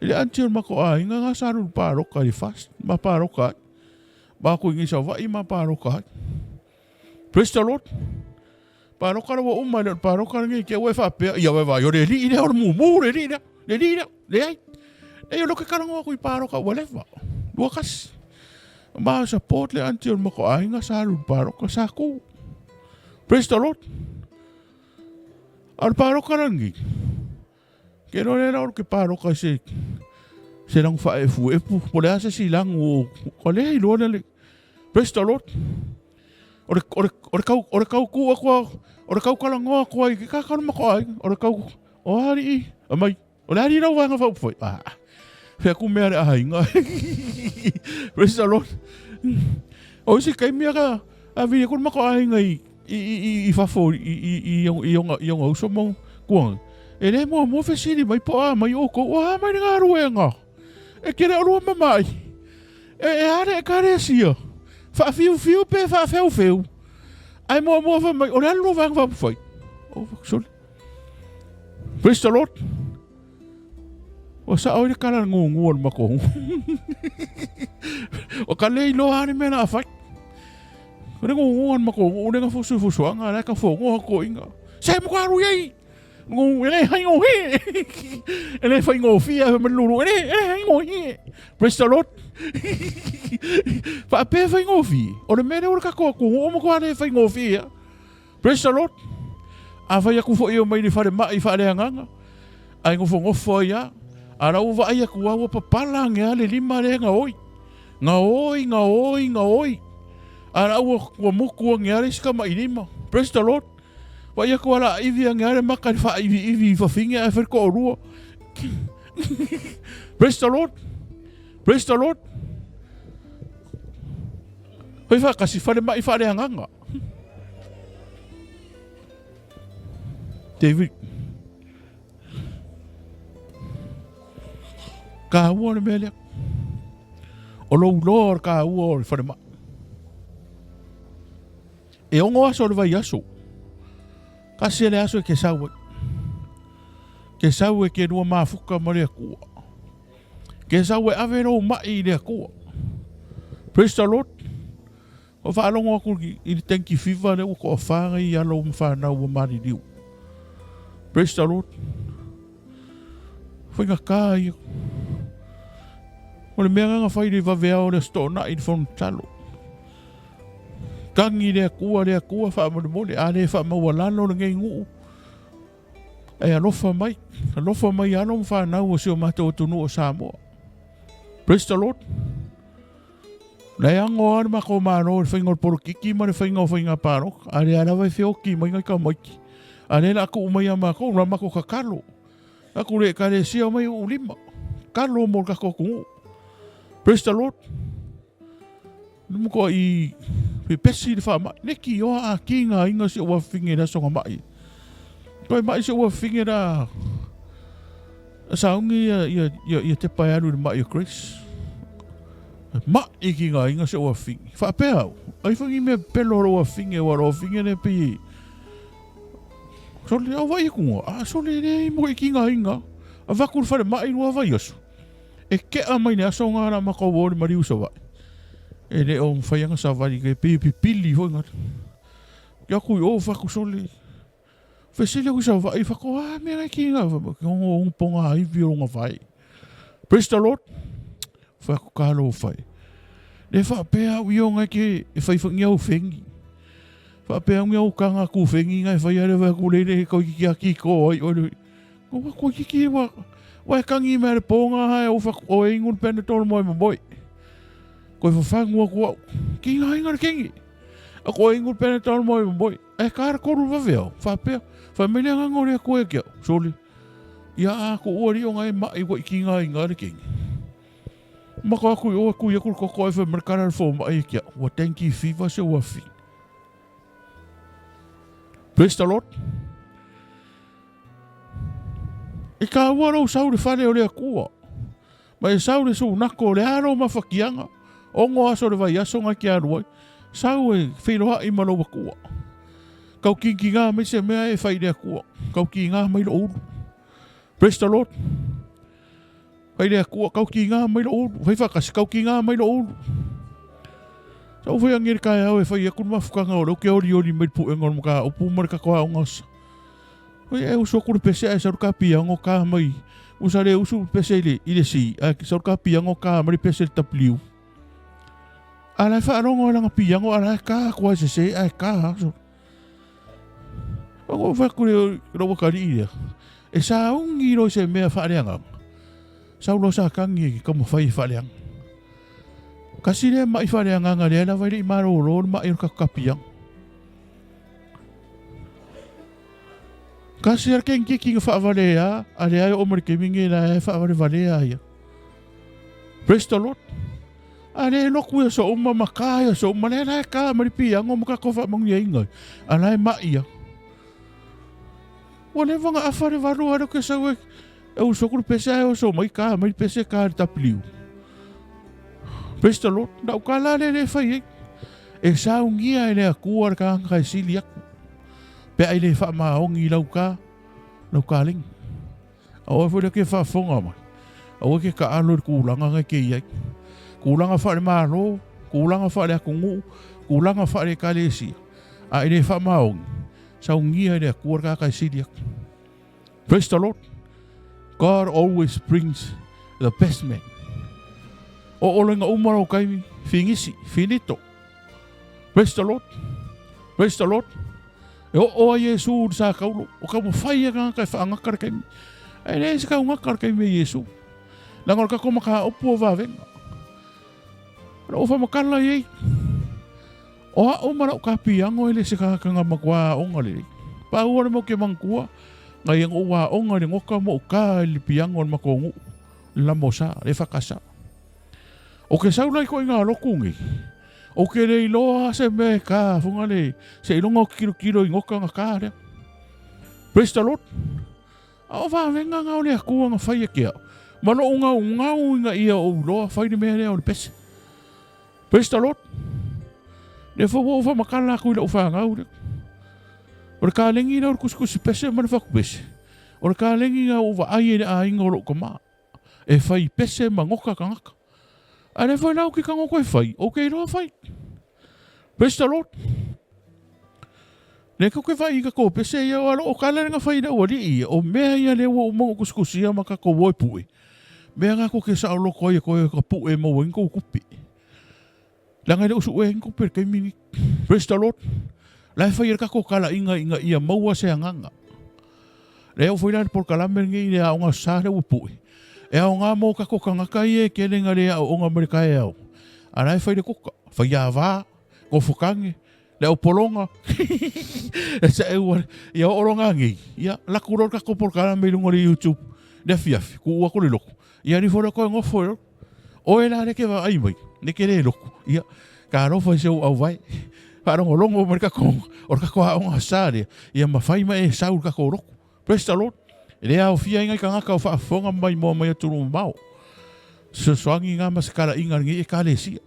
I le auntie o le mako āinga ngā sa ruru pāloka i le fast ma pāloka ai. Ma ku ingi sa vai ma pāloka ai. Praise the Lord. Pāloka rawa uma i le pāloka lenei ke ua e faapea, ia wai vai, o le alii lea, o le mumu le alii lea, le alii lea, leai. Nei o lo ke kalango aku i pāloka ua leva, 21. Ma support le auntie o le mako aiga sa alu i le pāloka, sa ku. Praise the Lord. A o le pāloka langi, Ke loa lea o ke pāloka i se, se langu whaefu epu, po le a se si langu o, o lea i loa le, praise the Lord. O le, o le, o le kau, o le kau ku aku, o le kau kalangoa aku ai, ke kakau mako ai, o le kau, o ari i, a mai, o le ari rau wanga whau whai, ah, whea ku mea le ahinga. Praise the Lord. O isi kai mea ka, a vili ku mako ahinga i, i, i, i fafo i, i, i, i, onga, i onga uso mo kuanga. E le mua mua fesili mai po a mai o kou, o a mai le ngā ruenga. E kere o rua mamai. E, e are e karesia. Whaawhiu whiu pe whaawheu whiu. Ai mua mua wha mai, o le alu vang wha whai. Oh, sorry. Praise the Lord. O sa oi le kala ngungu o le mako. O ka le iloa le mea la whai. O le ngungu o le mako, o le nga fusu fusu anga, le ka fo ngo ko inga. Se mo ka ru yei. Ngu e le hai ngo he. E le whai ngo fia e malulu. E le e le hai ngo he. Praise the Lord. Wha pe whai ngo fi. O le mea le o le kako ko o mo ko ale whai ngo fia. Praise the Lord. Afai aku foi e omai i le falemai faaleagaga, ae nofonofo ai lava. A o la ua vaai atu lava ua papala ane lava le lima lea e gaoi. Gaoi, gaoi, gaoi. A o la ua, ua mutu ane lava le isi tamailima. Praise the Lord. Vaai atu lava o le a ivi ane lava le maka i le faaiviivi i fafine ae fai le toalua. Praise the Lord. Praise the Lord. Fai faatasi falemai faaleagaga. David. Kāua le mea lea. O lou loa o le kāua o le falemai. E ono aso o le vaiaso. Kasi le aso e ke sau ai. Ke sau e ke lua mafuka ma le Atua. Ke sau e ave lou mai i le Atua. Praise the Lord. Ua faalogo atu i le dengue fever lea ua toafa nei alo ma fanau ua maliliu. Praise the Lord. Faigata ia. O le mea na fai le vaveao o le Aso Toonai i le fono tatalo. Tagi le Atua, le Atua faamolemole, a le faamaualalo lenei nuu, e alofa mai, alofa mai alo ma fanau o si o matou atunuu o Samoa. Praise the Lord. Na e ago lava le matou Malo i le faiga o le polokiki ma le faiga o faiga palota, a lea lava e feoti mai nai tamaiti. A lea o le a tuu mai ia matou, o la matou tatalo atu i le Ekalesia, omai uu lima, tatalo mo le tatou atunuu. Praise the Lord. Na matuai pepesi le faamai. Leitioa a tigaina si ou afafine i le aso na mai. Toe mai si ou afafine la sauni ia, ia, ia, ia tepa e alu i le mai o Grace. Mai tigaina si ou afafine. Faapea au, ai foi ni mea pepelo o lou afafine, ua lou afafine lea pei Sole, au vai aku a sole le mo i tigaina. Avatu le fale mai lua vai aso. E kea mai le aso nga la matou o le maliu Savaii. E le o mafai ana savali ke pei e pipili foi ngata. Ke aku i o faku sole. Fesili aku i Savaii fako a mea ngai ki nga ke ongo ongo ponga ivi o nga vai. Praise the Lord. Fai aku ka lo fai. Le faapea au i o ngai ke e fai whangi au whengi. Faapea au au kanga ku whengi ngai fai ale vai ku lele ko ki ki ki ko ai o le Ko wa ko kiki wa wa e kangi mea le pō ngā hae o whaku o e ingu le pene tōru moe mo moe. Ko e whawhangu aku au. Ki ngā inga le kengi. A ko e ingu le pene tōru moe mo moe. E kāra koru wawe au. Whapea. Whai mai le nganga o le koe ki au. Soli. Ia a ko ua rio ngai mai wa i ki ngā inga le kengi. Maka aku i o aku i aku le koko ai whai mai le kara le fō mai e ki au. Wa dengue fever se ua fi. Praise the Lord. E kāua lou sau le fale o le Akua, ma e sau le sunako o le alo mafakiaga, ono aso le vaiaso ngai ke alu ai, sau e feiloai ma lou Akua. Kau kikigā mai se mea e fai i le Akua, kau kigā mai lou ulu. Praise the Lord. Fai le Akua, kau kigā mai lou ulu, fai whakasi, kau kigā mai lou ulu. Sa u fai angi le kaeao e fai aku le mafukanga o leo ke olioli mai le puʻega o le mataupu ma le tatou aoga sa. Oi e usu aku le pese ae sau le kapiango ka mai. Usa le usu le pese i le, i le C, ae sau le kapiango ka mai le pese i le W. A la e faalogo e lana piango, a la e ka aku ai sese, ae ka so. O fai aku le lou atalii lea. E sauni loa i se mea faaleagaga. Sau loa sa tagi e taumafai e faaleaga. Kasi lea maʻi faaleagaga lea lava e le i malolo le maʻi o le kakakapiaga. Kasi a le kenikiki na faavalea a leai oo mai le taimi lenei la e faavalevalea ai. Praise the Lord. A le loku ia so uma ma ka ia so uma lea la e ka ma le piango ma kako faamanuiaina. A la e maʻi ia. Ua leva na afa le valu a le ke sau e E uso aku le pese ae oso mai ka mai le pese ka le W. Praise the Lord. Na uka la le le fai ai. E saungia e le Atua le tagata e sili aku. Pe a i le faamaoni i lau ka, lau kalegi. Aua foi le ke faafofoga mai. Aua ke taalo i le tulaga na ke i ai. Tulaga faale-Malo, tulaga faale-atunuu, tulaga faale-Ekalesia. A i le faamaoni, saunia e le Atua le tagata e sili aku. Praise the Lord. God always brings the best man. O olenga uma lou taimi, finisi, finito. Praise the Lord. Praise the Lord. E oo a Iesu i le sakaulo, o taumafai ia tagata e faagata le taimi. Ae leai se taugata le taimi a Iesu. Leaga o le tatou mataupu o vavega. O lou faamatala i ai, o au ma lau kapiago e le se tagata na matua aoga lelei. Pau o le mea ou te manatua, na ia na ou aoga i le nota ma ou ta i le piano a le matou nuu, le Lamosa, le EFKS. Ou te sau la i ituaiga lotu nei, ou te le iloa lava se mea e ta foi lea, seiloga ou te tilotilo i nota ona ta lea. Praise the Lord. A o vavega na o le Atua na fai e te au, ma lou gaugau ina ia ou iloa fai le mea lea o le pese. Praise the Lord. Lea foi ua ou faamatala atu i lau fanau lea. O le kalegi lea o le tusitusi pese ma le fatu pese, o le kalegi na ou vaai ai i le aiga o lou tama. E fai pese ma goka tagata. A lea foi la ou te tago atu e fai, ou te iloa fai. Praise the Lord. Le kou ke vaai i tatou pese ia, o alo o kala lenga fai i le aualii ia, o mea ia lea ua uma ona tusitusia ma tatou o e pue. Mea na kou ke saoloko ai e koe ka pue maua ai ni kou tupe. Leaga e le o suʻe ai ni tupe i le taimi lenei. Praise the Lord. La e fai e le tatou talaiga ina ia maua se agaga. Lea oo foi la le polokalame lenei i le aoga sa lea ua pue. E aoga mo tatou tagata ia e tele ina le aooga mai le taeao. A la e fai le kuka, faiava, gofotage, le aupologa. E sa e ua, ia oo loa ngei. Ia, laku loa le tatou polokalame i luga o le YouTube. Le afiafi, tuu atu le lotu. Ia alu ifo loa toe nofo i lalo. Oe la lea e te vaai mai, lea e te le lotu, ia, talofa i si ou auvae. Faalogologo mai le tatou, o le tatou aoga sa lea, ia mafai ma e sau i le tatou lotu. Praise the Lord. E le aofia ai nai tagata o faafofoga mai moa mai atunuu mamao. Fesoasoani na ma se talaiga a lenei Ekalesia.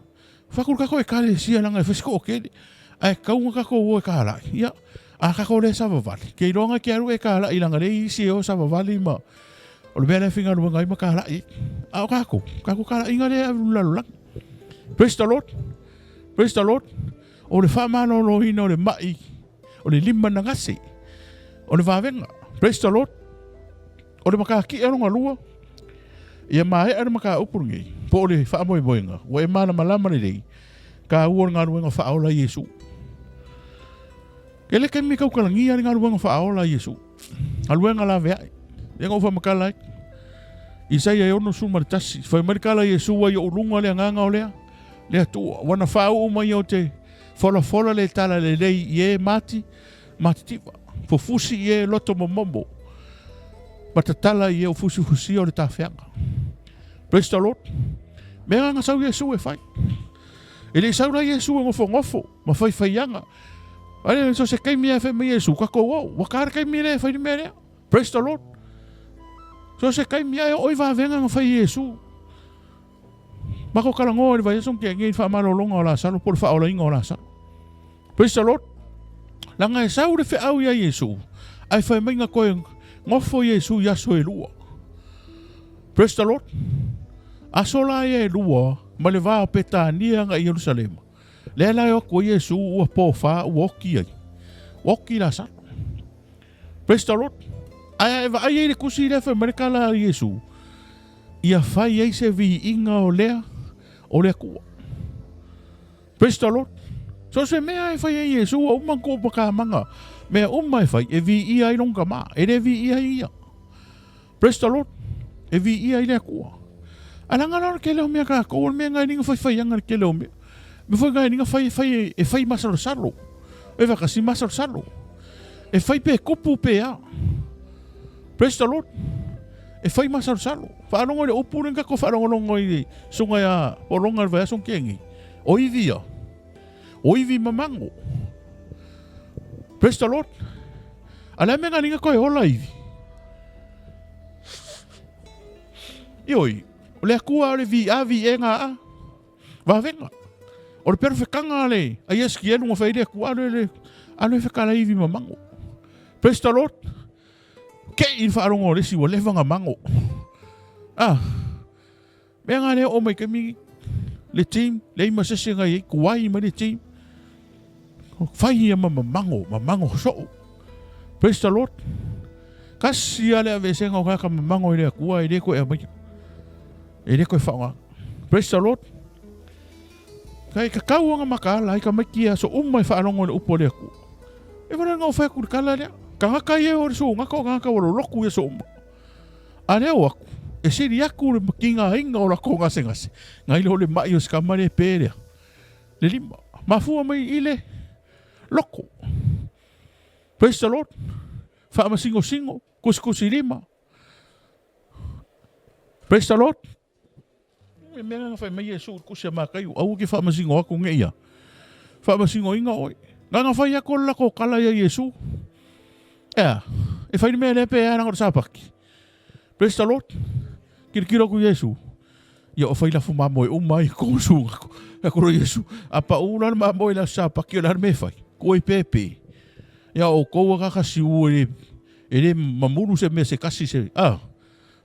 Fai atu le tatou Ekalesia leaga e fai si toatele, ae tatau ona tatou o e talai. Ia, a tatou le savavali, ke iloa na e te alu e talai leaga lea e i ai isi e o savavali ma o le mea lea e faigaluega ai ma talai ai. A o tatou, tatou talaiga lea e ave i le lalolagi. Praise the Lord. Praise the Lord. O le faamaloloina o le mai, o le lima na gase, o le vavega. Praise the Lord. O le matakia lona lua, ia maea le mataupu lenei, po o le faamoemoega, ua e malamalama lelei, taua o le galuega faaola a Iesu. E le taimi tautalagia le galuega faaola a Iesu. Galuega laveai. Lea na ou faamatala ai. Isaia e 61, fai mai le tala a Iesu ai ou luga le agaga o lea, le Atua. Ua na faauu mai ou te folafola le tala lelei i e mati, Matitiva, fufusi i e loto momomo, ma tatala i e o fusifusia o le tafeaga. Praise the Lord. Mea nga sau Iesu e fai. E le i sau la Iesu e nofonofo ma faifaiaga. Ale so se taimi e fai mai Iesu, tatou o, ua ta le taimi lea e fai le mea lea. Praise the Lord. So se taimi e oo i vavenga na fai Iesu. Matou talanoa i le vaiaso na tea nei i le faamalologa o Lasalo po o le faaolaina o Lasalo. Praise the Lord. Leaga e sau le feau ia Iesu, ae fai mai na toe nofo Iesu i aso e lua. Praise the Lord. Aso la ia e lua ma le va o Petania agai i Ierusalema. Lea la e o atu ai Iesu ua pofa ua oti ai. Ua oti Lasalo. Praise the Lord. Ae a e vaai ai i le tusi lea fai mai le tala a Iesu, ia fai ai se viiga o lea o le Atua. Praise the Lord. So se mea e fai ai Iesu ua uma ona tuu mea uma e fai e viia ai lona tama, e le viia ai ia. Praise the Lord. E viia ai le Atua. Ae leaga la o le tele o mea tatou, o le mea na e liga faifaiaga le tele o mea. Mea foi na e liga fai, fai, e fai masalosalo. E fakasi masalosalo. E fai pe kupu pe a. Praise the Lord. E fai masalosalo. Faalogo i le upu lea na tatou faalogologo i le susuga ia Pologa i le vaiaso na tea nei. O ivi ia. O ivi mamago. Praise the Lord. A le a mea na liga koe ola ivi. Ioi, o le Atua o le vi a vi e nga a. Vavega. O le perofekanga a le a Iesikielu na fai ai le Atua, alu e le alu e fekala ivi mamago. Praise the Lord. Ke i le faalogo o le isi ua leva na mago. Ah, mea nga lea oo mai taimi le team, leai ma se isi na i ai, tuai mai le team. Fai ia ma mamago, mamago soo. Praise the Lord. Kasi lava le aveesega o tagata mamago i le Atua e le toe aumaia. E le toe faaaogaina. Praise the Lord. Kai tatau ona mataala ai tamaiti i aso uma e faalogo i le upu a le Atua. E wala ngau whai aku kala lea. Kangaka ia o le sūgaka o kangaka ua loloku ia so uma. A lea o aku, e sili aku le makinga inga o lako gasegase. Ngai lo le mai o se kama le pe lea. Le lima. Mafua mai i le loko. Praise the Lord. Faamasingosingo, kusikusi lima. Praise the Lord. E mea nga whai mai Iesu kusi a makai au ke whaamasingo aku nge ia. Whaamasingo inga oi. Nga nga whai ako lako kala ia Iesu. Ea, e whai ni mea le pe ea ranga o sapaki. Praise the Lord. Kiro kiro aku Iesu. Ia o whai lafu mamoe uma i ko sunga ko. Ia koro Iesu. A pa ula le mamoe la sapaki o la me whai. Ko i pepe. Ia o koua kaka siu e e le mamuru se mea se kasi se. Ah,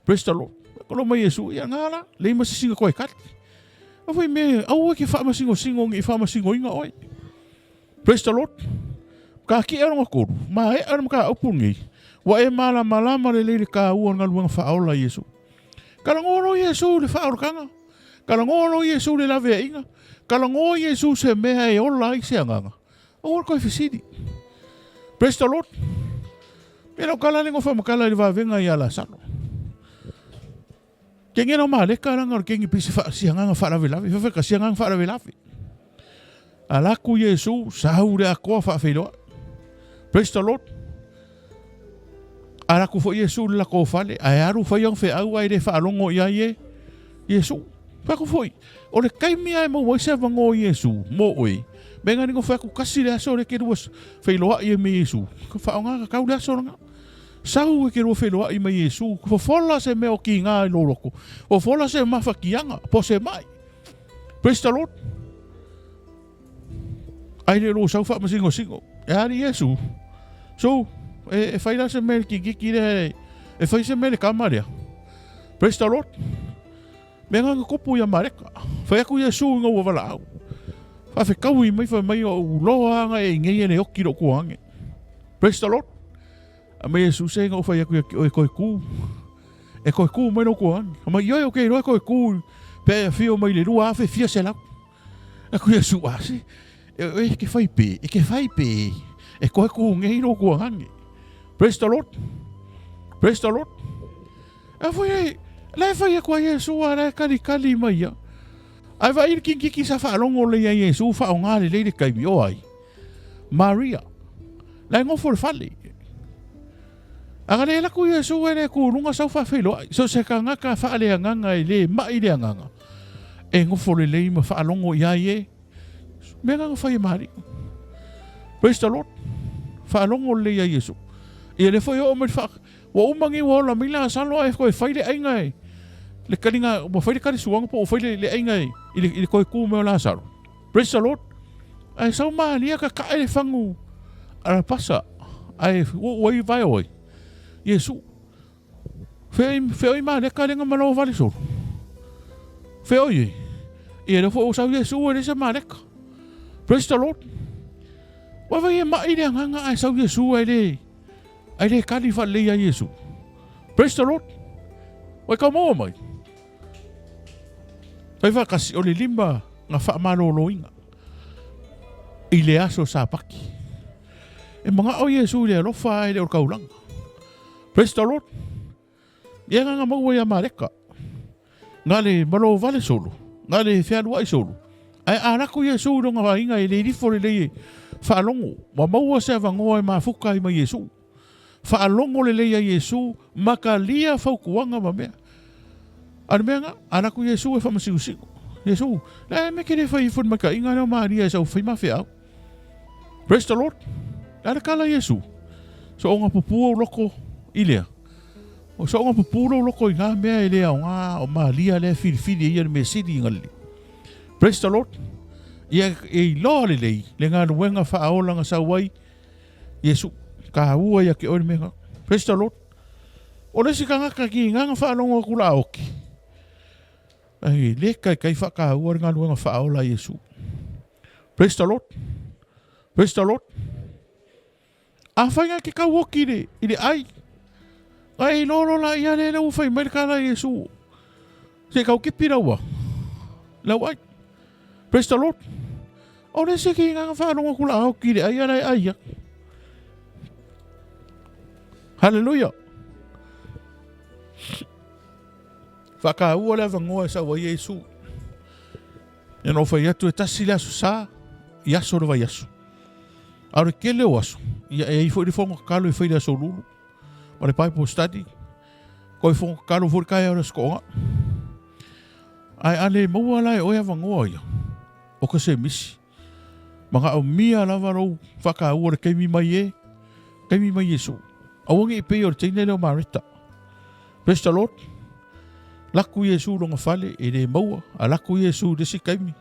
Praise the Lord. Kolo mai Iesu, ia ngā la, lei masisinga koe kati. A whai me, aua ke whaamasingosingo ngi whaamasingoinga oi. Praise the Lord. Ka ki e ronga koru, ma e ara maka upu ngi. Wa e mala malama le leile ka ua ngaluenga whaola Iesu. Ka langoro Iesu le whaorokanga. Ka langoro Iesu le lawea inga. Ka lango Iesu se mea e ola i se anganga. Aua koe fesili. Praise the Lord. Pena o kala lengo whamakala i le vavenga i ala salo. Ke ngena o maleka ranga o kengi pisi wha sianganga wha lawe. Wha whaka sianganga wha lawe. Alaku Yesu sahu le akoa wha whailoa. Praise the Lord. Alaku fo Yesu le lako fale. Ae aru whai ang wheau ai le whaalongo i ai e Yesu. Whaku foi. O le kaimi ae maua ai se avanoa o Iesu mo oe, me ngani ngo whaku kasi le aso le ke rua whailoa'i e me Iesu. Ka whaonga ka kau le aso ranga. Sau e ke rua whailoa'i me Iesu. Fofola se mea o ki ngā i loroko. Fofola se mawhakianga, po se mai. Praise the Lord. Ai le lo sau wha masingo singo. E ari Iesu. So, e, e whai la se mea ki kiki le, e whai se mea le kamaria. Praise the Lord. Me nganga kopu ia Mareka. Whai aku Iesu i ngaua wala au. Whawhekaui mai whai mai o uloa anga e ngei ele oki ro kua ange. Praise the Lord. A mai Iesu se ngau whai aku ia ki oe koe kū. E koe kū mai ro kua ange. A mai ioi o kei roe koe kū. Pe a whio mai le rua awhe fia se lau. Aku Iesu a se. E oe ke whai pē, e ke whai pē. E koe kū ngei ro kua ange. Praise the Lord. Praise the Lord. E whai ai, la e whai aku a Iesu a la e kali kali mai ia. Ai whai iri kiki sa whaalongo le ia Iesu wha o ngā le leire kaimi o ai. Maria, la e ngofo le fale. Anga le laku Iesu e le kūrunga sau whawhelo ai. So se ka ngaka whaale anganga e le mai le anganga. E ngofo le lei ma whaalongo i ai e. Mea nganga whai e Maria. Praise the Lord. Whaalongo le ia Iesu. Ia le whai o mai wha Ua uma nei ua ola mai Lasalo ae koe fai le aiga e le kaliga ua fai le kali suaga po ua fai le, le aiga e i le, i le koe ku mai o Lasalo. Praise the Lord. Ae sau malia ka kae le fangu a pasa ae ua ua i vae oi. Iesu. Fe fe oi maleka lenga malo vale solo. Fe oi e. Ia le fo sau Iesu e le sa maleka. Praise the Lord. Ua vai e mai le anganga ae sau Iesu e le Ai le kali whalei a Iesu. Praise the Lord. Wai kau maua mai. Whai whakasi o le lima nga whaamaloloinga. I le aso sa paki. E mga o Iesu i le alofa ai le o kaulanga. Praise the Lord. Ia nganga maua ia mareka. Nga le malo vale solo. Nga le fealuai solo. Ae a lako Iesu i longa vainga e le lifo le lei e whaalongo. Wa maua se avangoa e mafuka ai mai Iesu. Whaalongo le lei a Iesu ma ka lia faukuanga ma mea. A le mea nga, a lako Iesu e whamasiusiu. Iesu, le me ke le whai ifo mai ka inga leo Maria e sau whai ma wheau. Praise the Lord. Le kala Iesu. So onga pupu au loko i lea. O so onga pupu au loko i ngā mea e lea o ngā o Maria lea whiriwhiri e ia le mea sili i ngalili. Praise the Lord. Ia e i loa le lei, le ngā luenga whaaolanga sau ai, Iesu, ka ua ia ke oe le mea. Praise the Lord. O le si kangaka ki nganga whaalongo aku la oki. Ai, le kai kai whakaua le ngā luenga whaaola Iesu. Praise the Lord. Praise the Lord. A whai ngai ke kau oki le, i le ai. Ai lolo la ia le lau whai mai le kala Iesu. Se kau kipi raua. Lau ai. Praise the Lord. O le se ki nganga whaalongo kula au ki le ai ala e ai ia. Haleluia! Faataua le avanoa e sau ai Iesu. Ia na ou fai atu e tasi le aso sa i aso o le vaiaso. A o le tele o aso, ia e i ai foi le fono tatalo e fai le aso lulu ma le Bible study. Toe fono tatalo foi le taeao o le aso toonai. Ae a le maua la e oe avanoa ia, o ka se misi. Manaomia lava lou faataua le taimi mai e, taimi mai Iesu. Aua ne i pei o le teine lea o Mareta. Praise the Lord. Laku Iesu lona fale e le maua, a laku Iesu le isi taimi.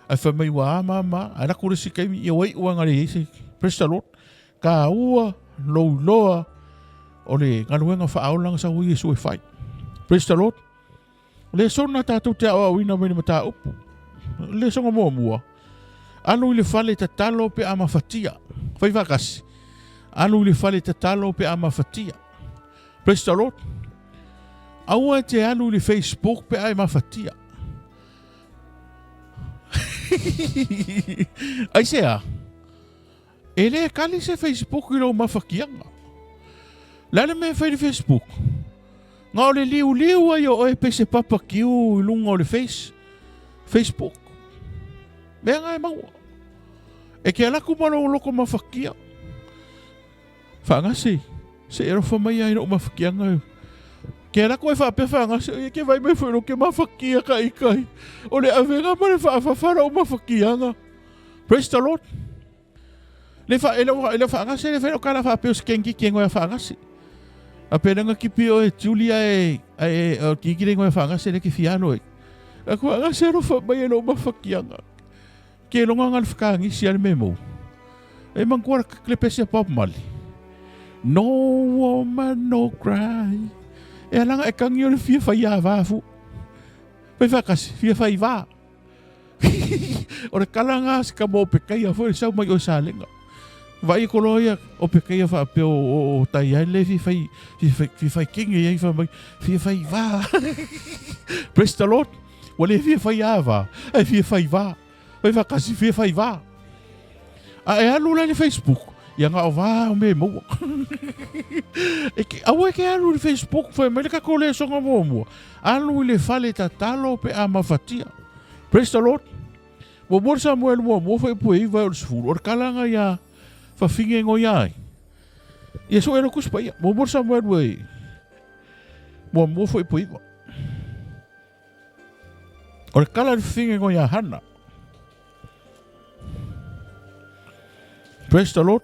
Ae fai mai ua a ma ma, ae laku le isi taimi, ia ua iu lava ina leai se. Praise the Lord. Taua lou iloa o le galuega faaola na sau ai Iesu e fai. Praise the Lord. O le lesona tatou te aoaoina mai le mataupu. O le lesona muamua, alu i le fale tatalo pe a mafatia. Fai faatasi. Alu i le fale tatalo pe a mafatia. Praise the Lord. Aua e te alu i le Facebook pe a e mafatia. Aisea? E le kali se Facebook i lou mafatiaga. Le a le mea e fai i le Facebook? Na o le liuliu ai o oe pei se papa kiu i luga o le face, Facebook. Mea na e maua. E ke alaku ma lou loko mafatia. Faagase, se i alofa mai ia i lou mafatiaga. Ke alaku e faapea faagase, ia ke vai mai foi lou ke mafatia ka ikai. O le avega ma le faafafa lou mafatiaga. Praise the Lord. Le fa e le e le faagase le fai o kala faapea o se kengiki e ngoe faagase. A pe lenga kipi o e Julia e e o kiki le ngoe faagase le ke fialo e. A ku agase ro fa mai e lo mafakianga. Ke longa ngal whakaangisi a le memo. E mangua le pese a Bob Marley. No woman no cry. E alanga e kangi o le fia whai a vafu. Fai whakasi, fia whai vā. o le kala se ka mo pe kaia foi sau mai o salenga. Vai ko loia o pe kaia fa pe o o tai ai le fi fai fi fai fi fai kingi ai fa mai fi fai va. Praise the Lord. Ua le fia fai ava, ai fia fai va. Fai fa kasi fia fai va. A e alu la i le Facebook, ia nga o va o me maua. e ke, aua e ke alu i le Facebook, fai mai le kako le songa muamua. Alu i le fale tatalo pe a mafatia. Praise the Lord. Muamua le Samuel muamua fai pue iva e o le sefulu. O le kalanga ia whawhinge ngoi ai. Ia so e lo kuspa ia. Muamua le Samuel ue muamua fai pue iva. O le kala le whinge ngoi a Hana. Praise the Lord.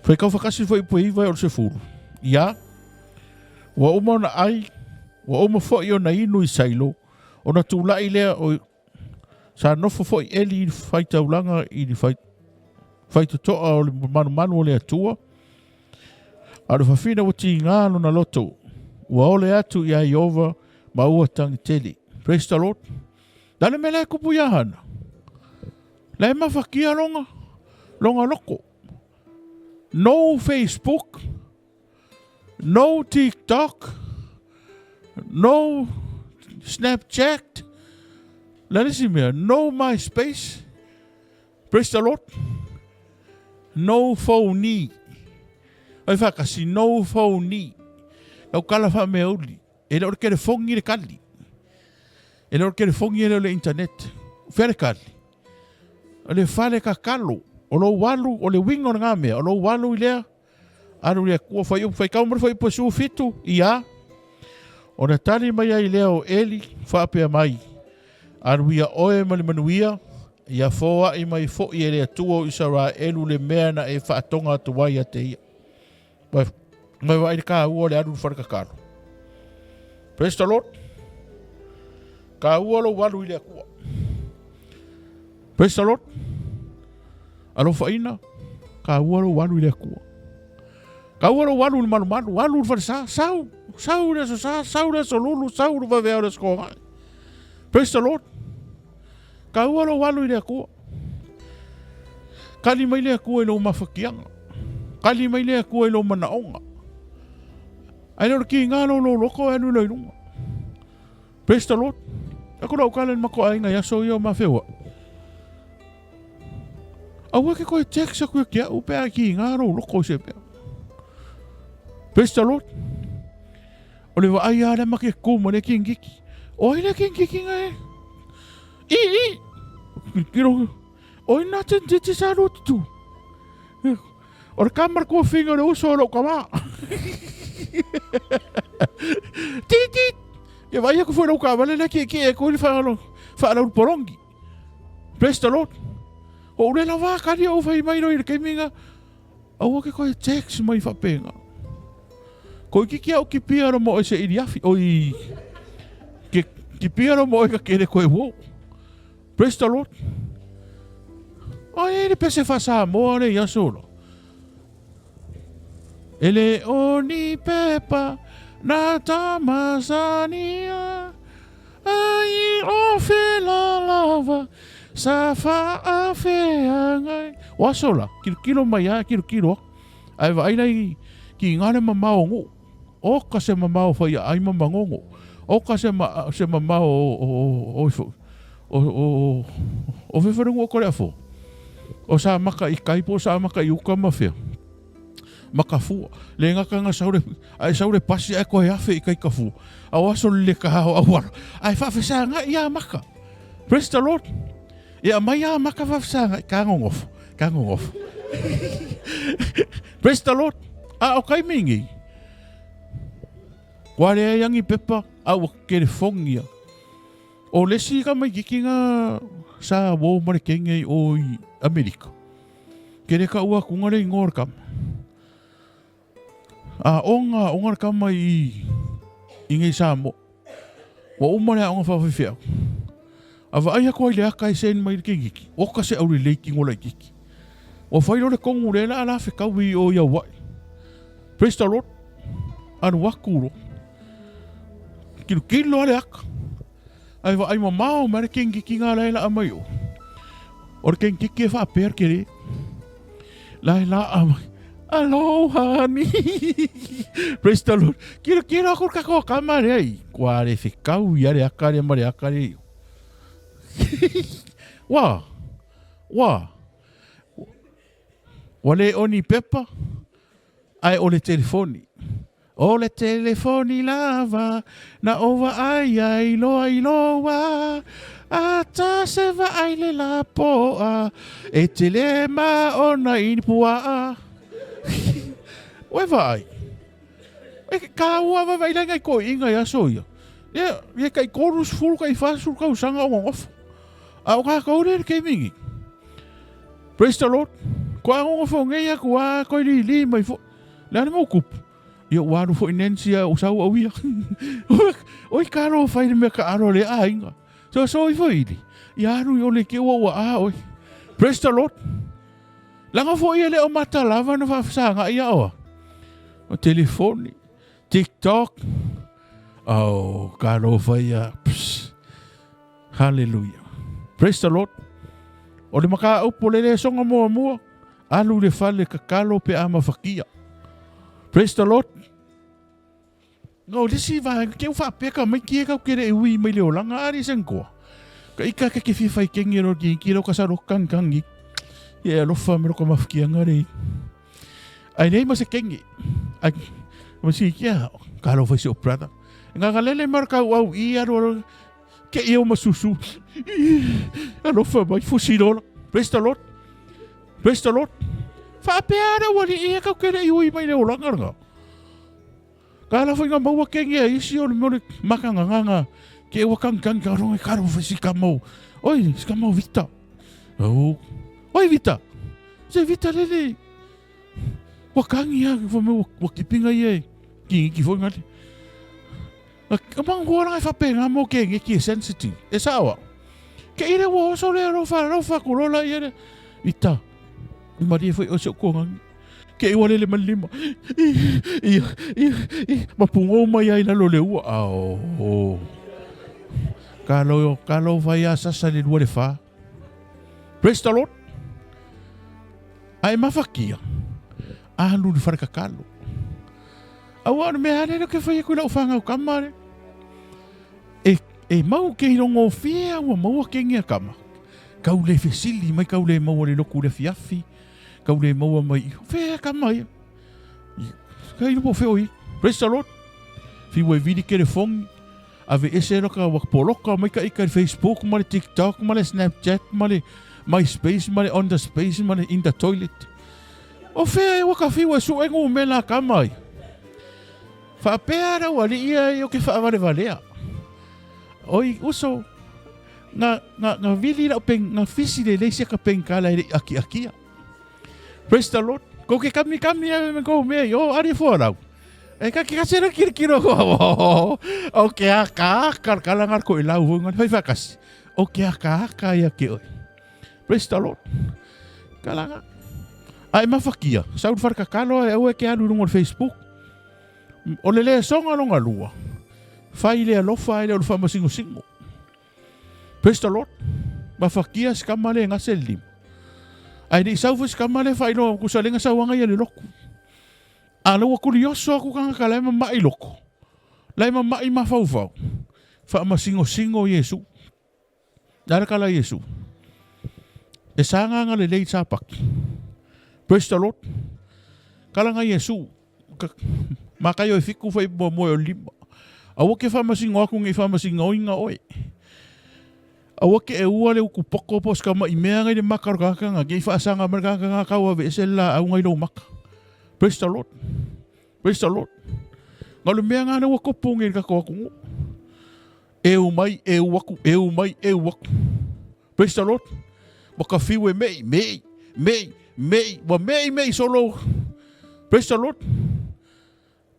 Whai kau whakasi fo ipu iwa o le sefulu. Ia, ua uma ona ai, ua uma foi ona inu i Sailo, ona tūlaʻi lea o sa nofo foi Eli i le faitaulaga i le fai, faitotoa o le malumalu o le Atua, a o le fafine ua tigā lona loto, ua ole atu iā Ieova ma ua tagitele. Praise the Lord. Le a le mea la e kupu iā Hana? La e mafakia longa, longa loko. No Facebook, no TikTok, no Snapchat, le a le isi mea? No MySpace, praise the Lord, no phony. Ai whakasi, no phony. Lau kala wha mea uli. E le o le telefongi le kali. E le o le telefongi e le o le internet. Whea le kali? O le fale kakalo. O lou alu, o le winga o le ngā mea. O lou alu i lea, alu i le Atua, fai upu, fai kau ma le fai upu 17, ia. Ona tali mai ai lea o Eli, faapea mai, Alu ia oe ma le manuia, ia foai mai foi e le Atua o Isaraelu le mea na e faatoga atu ai ia te ia. Mai, mai vaai le kāua o le alu i le fale tatalo. Praise the Lord. Kāua lou alu i le Atua. Praise the Lord. Alofaina, kāua lou alu i le Atua. Kāua lou alu i le malumalu, alu i le falesa, sau, sau i le aso sa, sau i le aso lulu, sau i le vaveao i le aso kogai. Praise the Lord. Kāua lou alu i le Atua. Kali mai le Atua i lou mafatiaga. Kali mai le Atua i lou manaoga. Ae le o le kiga lou lou loko e alu loa i luga. Praise the Lord. Aku lau kala i le matou aiga i aso ia o mafeoai. Aua ke koe text aku ia ki a'u pe a ki ngā rou loko i se mea. Praise the Lord. O le vaai a lea ma ke kū ma le kingiki. O ai le kingiki nga e? I, i! Kiro, o ina te te sa ro tu. O le kamara kua whinga le uso o lou kama. Ti, ti! Ia vai aku foi lou kavale lea ki ki e koe le whaalo, whaalauru porongi. Bless the Lord. O ule lava kari o whai mai roi le kaiminga. Aua ke koe text mai whapenga. Ko iki ki au ki pia mo se iri afi. Oi, ke, ki pia mo e ka kere koe wo. Praise the Lord. Ai, le pese fa Samoa le ia solo. E le o ni pepa na tamasania ai o fela lava sa faafeagai. O aso la, kilokilo mai a, kilokilo aku. Ae vaai lai ki ngā le mamao o Nguu. Oka se mamao whai a ai ma mangongo. Oka se, ma, se mamao o, o, o, o, o, o, o whewharungu o kore afo. O sa maka i kai po sa maka i uka ma whea. Maka fua. Le ngaka nga saure, ai saure pasi ai koe afe i kai ka fua. A o aso le ka hao awara. Ai whawhesa nga i a maka. Praise the Lord. Ia mai a maka whawhesa nga ka ngongofo. Ka ngongofo. Praise the Lord. A o kai mingi. Kua rea iangi pepa, a ua kere fongia. O lesi ka mai kiki ngā sa wō mare kenge i o i Amerika. Kere ka ua kungare i ngōra kama. A o ngā o ngā kama i i ngei Samoa. Ua uma le aoga faafaifeau. A vaai aku ai le aka e sen mai le kengiki. Oka se aure lei ki ngola i kiki. Ua fai lo le kongu le la la fekau i o ia wai. Praise the Lord. Alu aku ro. Kilo kilo ale aka. Ai vaai mamao mai le kengiki ngā lai la mai o. O le kengiki e whaapea ke re. Lai la a mai. Aloha ni. Praise the Lord. Kilo kilo aku ka ko ka mare ai. Kua re whekau i are akare mare akare. Wa. Wa. Ua le oni pepa, ae o le telefoni. O le telefoni lava, na o vaai ai loa i loa, a ta se vaai le lapoa, e tele ma ona i puaa. Ue vaai. E ka ua vaai lai ngai ko inga ia so ia. Ia, ia kai korus furu kai fasur kau sanga o ngofo. A o ka kaure le kemingi. Praise the Lord. Ko a ngofo ngei aku a koi li li mai fo. Le ana mau kupu. Ia ua alu foi Nancy a o sau au ia. Oi ka ro whai le mea ka aro le a inga. So so i foi ili. Ia alu i ole ke ua ua a oi. Praise the Lord. Langa foi ia le o mata lava na whaafasanga ia oa. O telefoni, TikTok. Oh, ka ro whai ia. Pss. Hallelujah. Praise the Lord. O le maka upo le le songa mua mua. Alu le fale kakalo pe a mawhakia. Praise the Lord. No, le si vaega, ke u whaapea mai ki e kau kere e ui mai le olanga ari sen koa. Ka ika ke ke whiwhai kengi ro ki ki ro ka saro kang kangi. Ia alofa me ro ka mawhakianga rei. Ai nei ma se kengi. Ai, ma si kia, ka ro whai se o brother. Ngā ka lele mara kau au i aro aro, ke i o masusu. Alofa mai fusi lola. Praise the Lord. Praise the Lord. Whaapea ara wali i e kau kere i ui mai le olanga ranga. Ka ala whainga maua kenge a isi o le mole makanga nganga ke ua kang kang ka ronge ka ro si ka mau. Oi, si ka mau vita. Oh. Oi vita. Se vita lele. Wa kangi a fo me wa kipinga ie ki ki fo ngale. Ka mang ko ranga fa penga mo kenge ki sensitive. E sawa. Ke ire wo so le ro fa ro fa ko lola ie. Vita. Maria foi o se ko ngangi. Ke i wale le malima. I, i, i, mapungo mai ai lalo le ua. Ao. Ka lo, ka lo vai a sasa le lua le wha. Praise the Lord. Ai mawhakia. Alu le wharekakalo. Aua o mea are ke whai aku lau whangau kama re. E, e mau ke irongo whia ua maua ke ngia kama. Kau le fesili mai kau le maua le loku le afiafi, kau le maua mai, fea ka mai. Kai lupo feo i. Praise the Lord. Fiu e vili telefongi, ave ese loka wa poloka mai ka ika le Facebook ma le TikTok ma le Snapchat ma le MySpace ma le on the space ma le in the toilet. O fea e waka fiu e su e ngu me la ka mai. Faapea rau ali ia i o ke whaavalevalea. Oi uso, nga, nga, nga vili lau peng, nga fisi le leisi ka pengkala e le aki akia. Praise the Lord. Ko ke kami kami ave me ko mea i o ari fua rau. E ka ki kasera kiri kiro ko. O ke aka aka kala ngar ko i lau hui ngar whai whakasi. O ke aka aka ia ke oi. Praise the Lord. Kalanga. Ai mawhakia. Saul wharakakalo e au e ke alu rungo Facebook. O le le songa longa lua. Fai le alofa ai le o le whamasingosingo. Praise the Lord. Mawhakia si kama le ngase le lima. Ai le isau fo si kama le whailoa kusa lenga sauanga ia le loku. A le ua kurioso aku kanga ka lai mamai loko. Lai mamai mafaufau. Whaamasingosingo Iesu. Nara kala Iesu. E sānganga le lei sāpaki. Praise the Lord. Kala ngai Iesu. Ma kai o e fiku whai mua moe o lima. Aua ke whamasingo aku ngi whamasingo inga oe. Aua ke e ua le uku poko po ska ma i mea ngai le maka ro kakanga. Ke i whaasanga ma kakanga kau ave ese la au ngai lo maka. Praise the Lord. Praise the Lord. Ngā le mea ngā ua kopo ngi kako aku ngu. E u mai, e u aku, e u mai, e u aku. Praise the Lord. Wa ka fiu e mei, mei, mei, mei, wa mei, mei solo. Praise the Lord.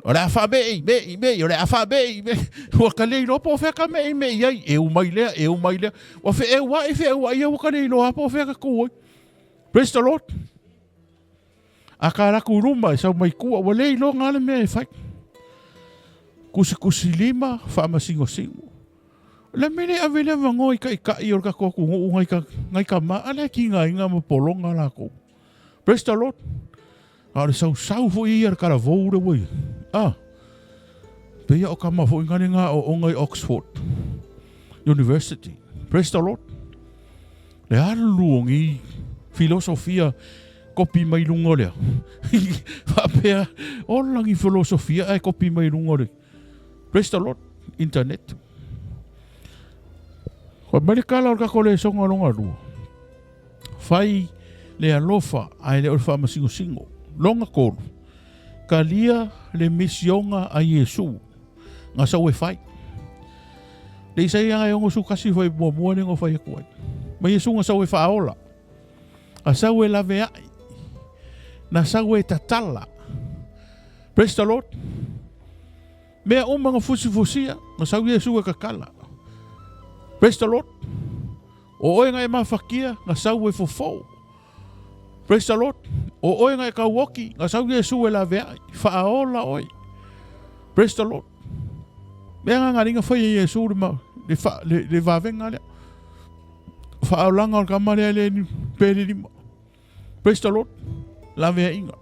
O le afa mei, mei, mei, o le afa mei, mei. Ua ka lei loa po whea ka mei, mei ai. E u mai lea, e u mai lea. Ua whe e ua i whe ua ia ua ka lei loa po whea ka kua. Praise the Lord. A ka raku ruma e sau mai kua, ua lei loa ngā le mea e whai. Kusi kusi lima, whaamasingosingo. Le mele ave le vangoa i kai kai o le kako aku nguu ngai ka, ngai ka ma, ala ki ngā inga ma polonga la kou. Praise the Lord. A le sau sau fo ia le kala vou le wei. Ah. Pe ia o ka ma fo inga le ngā o onga i Oxford University. Praise the Lord. Le alu o ngi filosofia kopi mai lunga lea. Faapea, o langi filosofia ai kopi mai lunga lea. Praise the Lord, internet. Ko mai le kala o le kako le songa longa lua. Fai le alofa ai le o le whaamasingosingo. Longa kolu. Kalia le misionga a Iesu. Nga sau e fai. Le isai anga e ongo su kasi fai mua mua le ngo fai aku ai. Ma Iesu nga sau e whaola. A sau e lawe ai. Na sau e tatala. Praise the Lord. Mea uma nga fusifusia, nga sau Iesu e kakala. Praise the Lord. O oe nga e mawhakia, nga sau e fofou. Praise the Lord. O oe nga e kauoki, nga sau Iesu e lawe ai. Whaaola oe. Praise the Lord. Mea nga ngaringa whai e Iesu le, ma, le, wha, le, le wawenga lea. Whaaolanga o le kamarea le ni pere lima. Praise the Lord. Lavea inga.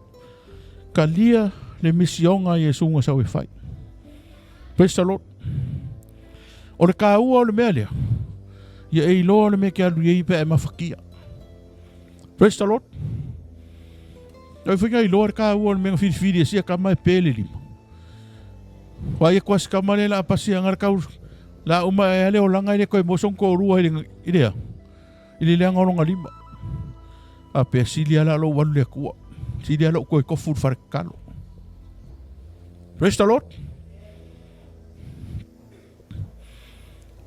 Kalia le misionga Iesu nga sau e whai. Praise the Lord. O le kāua o le mea lea. Ia e iloa o le mea ke alu iei pe e mawhakia. Praise the Lord. Tau whinga iloa le kāua o le mea nga whiriwhiri e sia ka mai pele lima. Wā ia kua sikama le la pasi anga le kau la uma e ale o langa i le koe mosong ko rua i le i lea. I le leanga o longa lima. A pea sili ala lo walu le akua. Sili ala o koe kofu le wharekalo. Praise the Lord.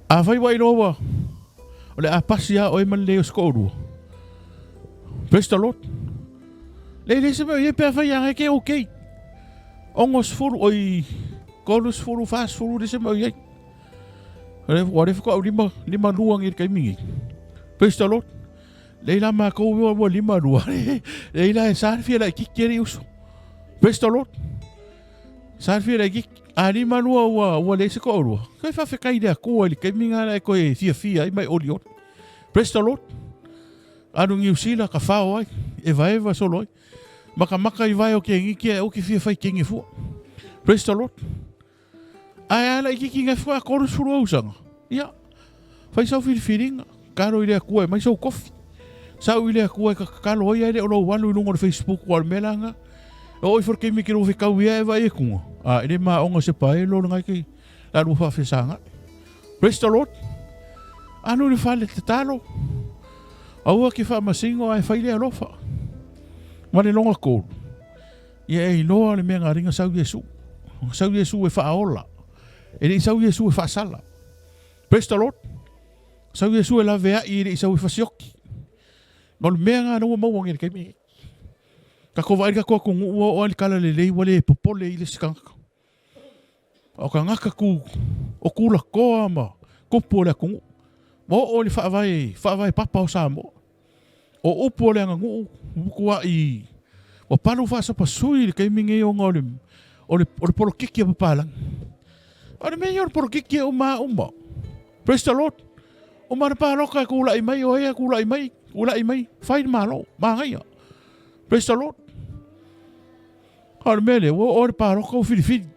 A whai wai loa o le a pasi a oe ma le o sko rua. Praise the Lord. Le le se mea ia pea whai anga ke okay. Ongos furu oi kolus furu fas furu le se mea ia. Le wa le whakau lima lima lua ngi kai mingi. Praise the Lord. Le la ma ko wa wa lima lua. Le la e sa fia la ki ke uso. Praise the Lord. Sa fia la ki a lima lua ua ua le se ko lua. Kai fa fe kai le akua le kai minga la ko e fia fia ai mai oli oli. Praise the Lord. Anu ngiu sila ka whao ai, e vaeva solo ai. Maka maka i vai o ke ngi kia o ki fia whai ke ngi fua. Praise the Lord. Ai ala i kiki ngai fua koru suru ausanga. Ia, whai sau whiriwhiringa. Tatalo i le Atua e aumai sou kofi. Sau i le Atua e tatalo ai ae le o lou alu i luga o le Facebook aua o le mea la lena. E oo ifo i le taimi e te lua fetau ia e vaai atu, a e le maona se paelo lena e te la lua faafesagai. Praise the Lord. Alu i le fale tatalo. Aua ke faamasino ae fai le alofa. Ma le lona kolu, ia e iloa le mea na alii na sau Iesu. Na sau Iesu e faaola. E le i sau Iesu e faasala. Praise the Lord. Sau Iesu e laveai e le i sau e fasioki. Ma o le mea na ua maua nei i le taimi nei. Tatou vaai i le tatou atunuu ua oo lava i le talalelei ua le popole i le isi tagata. A o tagata tu o tulatoa ma tupu o le atunuu. Ua oo i le faavae, faavae papa o Samoa. O upu o le aganuu, mutuaʻi ua palu faasapasui i le taimi nei ona o le, o le, o le polokiki a papalagi. O le mea ia o le polokiki e uma lava uma. Praise the Lord. Uma le palota e tulai mai, o ai e tulai mai, tulai mai, fai le Malo, manaia. Praise the Lord. A o le mea lea, ua oo i le palota ua filifili.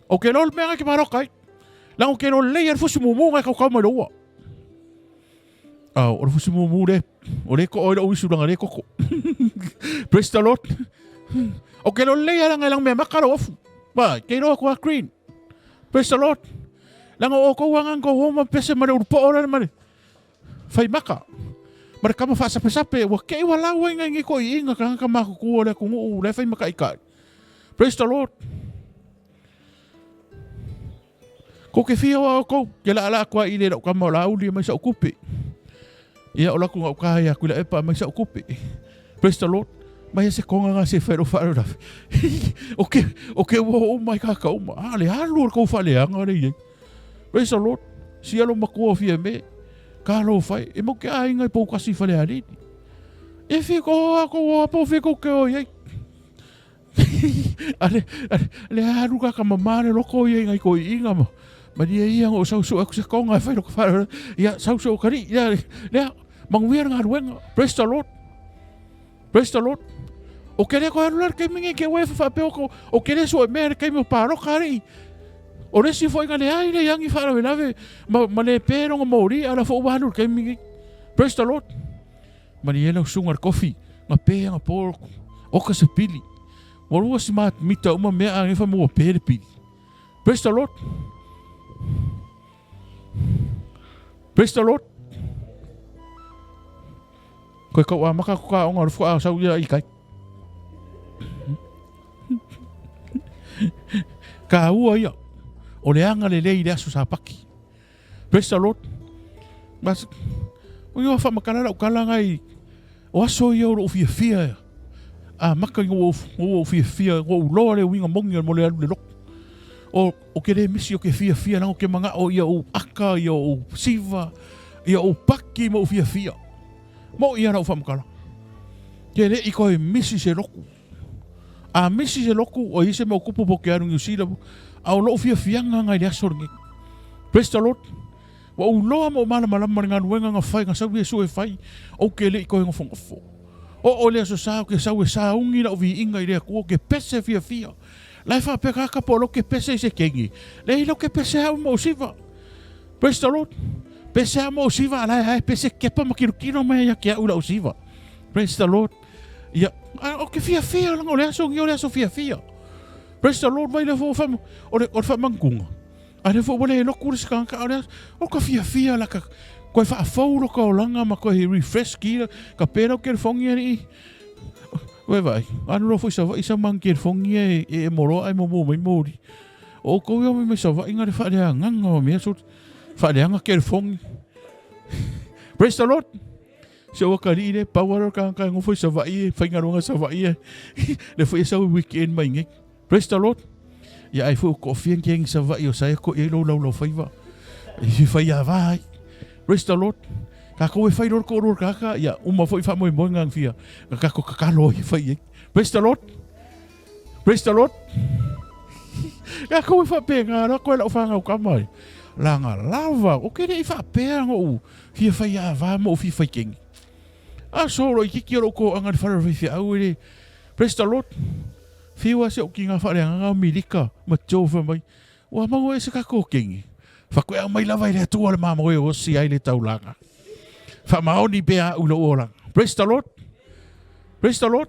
Ou te iloa le mea na e te palota ai. Leaga ou te iloa lelei lava le fusi mumu na e tautau mai lou ua. Ao, o le fusi mumu le, o le to'o ai lou uisu leaga le toto. Praise the Lord. Ou te iloa lelei lava leaga e lanumeamata lou ofu. Vai, te iloa atu lava green. Praise the Lord. Leaga o outou lava na tou o ma pese ma le ulupoo lea ma le faimaka. Ma le kama faasapesape, ua kei ua lau ai ngai nei toeaiina tagata matutua o le atunuu la e fai mataitai. Praise the Lord. Kou te fia o outou, ke laalaa atu ai i le lau tama o Laauli e aumai sa'u tupe. Ia o latu gauta ia Tuilaepa aumai sa'u tupe. Praise the Lord. Mai se konga nga se fai lou faalavelave. O ke, o ke ua oo mai kaka uma. A le alu o le kou faaleaga le i ai. Praise the Lord. Sia lo matua fia me. Ka lo fai. E mau ke aiga i Poukasi i Falealili. E fia ko a ko a po fia ko ke o i ai. Ale, ale, le alu kaka mamā le loko ia i ngai ko iiga ma, ma lia ia ngo sau sue aku se konga e whai loko whare, ia sau sue o kari, ia, lea, manguia le galuega, praise the Lord, praise the Lord. O ke lea koe alu la le taimi nge ke ue whawhapea o ko, o ke lea sue mea le taimi o pāroka ari, o le si foi nga le ai le iangi whaalavelave, ma, ma le pē rongo mōri, ala fo ua alu le taimi nge, praise the Lord. Malie lau susuga le kofi, nga pe nga po oka se pili. Ua lua si ma mita uma mea a ngefa mo pe le pili. Praise the Lord. Praise the Lord. Koe kau a maka ko ka onga rufu a sau ia i kai. Ka ua ia. O le anga le lei le aso sa paki. Praise the Lord. Mas, o ia whamakala lau kala ngai, o aso ia o lou fiafia ia. A maka i ngou ngou fiafia, ngou loa le uiga mongi mo le alu le loko. O, o ke le misi o ke fiafia lango ke manga o ia o aka, ia o siva, ia o paki mo fiafia. Mo ia lau whamakala. Ke le i koe misi se loku. A misi se loku, o i se mau kupu po ke alu New Zealand, a o lou fiafiaga ngai le aso lenei. Praise the Lord. Ua ou iloa ma ou malamalama le galuega na fai, na sau Iesu e fai, ou ke le i toe nofonofo. Oo i le aso sa, ou ke sau e sauni lau viiga i le Atua, ou ke pese fiafia. La e faapea kaka po o lou ke pese i se kengi. Leai, lou ke pese au ma ou siva. Praise the Lord. Pese au ma ou siva, a la e ae pese kepa ma kilokilo mai ia ke au i lau siva. Praise the Lord. Ia, a, o ke fiafia langa o le aso ni o le aso fiafia. Praise the Lord, vai le fo wha, o le, o le whamangunga. A le fo wale loku le sikanga, o le aso, o ka fiafia la ka, koe whaafou lo ka olanga ma koe refresh ki, ka pera o ke fongi ari i. Vai vai, anu lo foi sa vai sa mang ke fongi e, e, e moroa ai mo mo mai mori. O kou ia mai sa vai ngare whaarea nganga o mea so, whaarea nga ke fongi. Praise the Lord. Se ua kaliʻi le pau alo ka ka ngofo i Savaʻi e faigaluega Savaʻi e le foi e sau i weekend mai nei. Praise the Lord. Ia ai foi o koʻofia ke ngi Savaʻi o saia ko i ai lou laulau faiva. I fai a vā ai. Praise the Lord. Kākou e fai lor ko lor kaka, ia uma foi faamoemoega ang fia. Ka kako kakalo i fai ai. Praise the Lord. Praise the Lord. Kākou e whapea la koe lau whangau ka mai. Langa lava, o ke le i whapea ngou fia whai a vā mo fia whai kengi. A solo i kiki o lou koʻaga le fale o le faifeau e le Praise the Lord. Whiua se o ki ngā whareanga o Milika ma Joe whai mai. Ua mango e se kako kengi. Whakoe au mai lava i le Atua le mamoe o si ai le taulaga. Faamaoni pea au i lou olaga. Praise the Lord. Praise the Lord.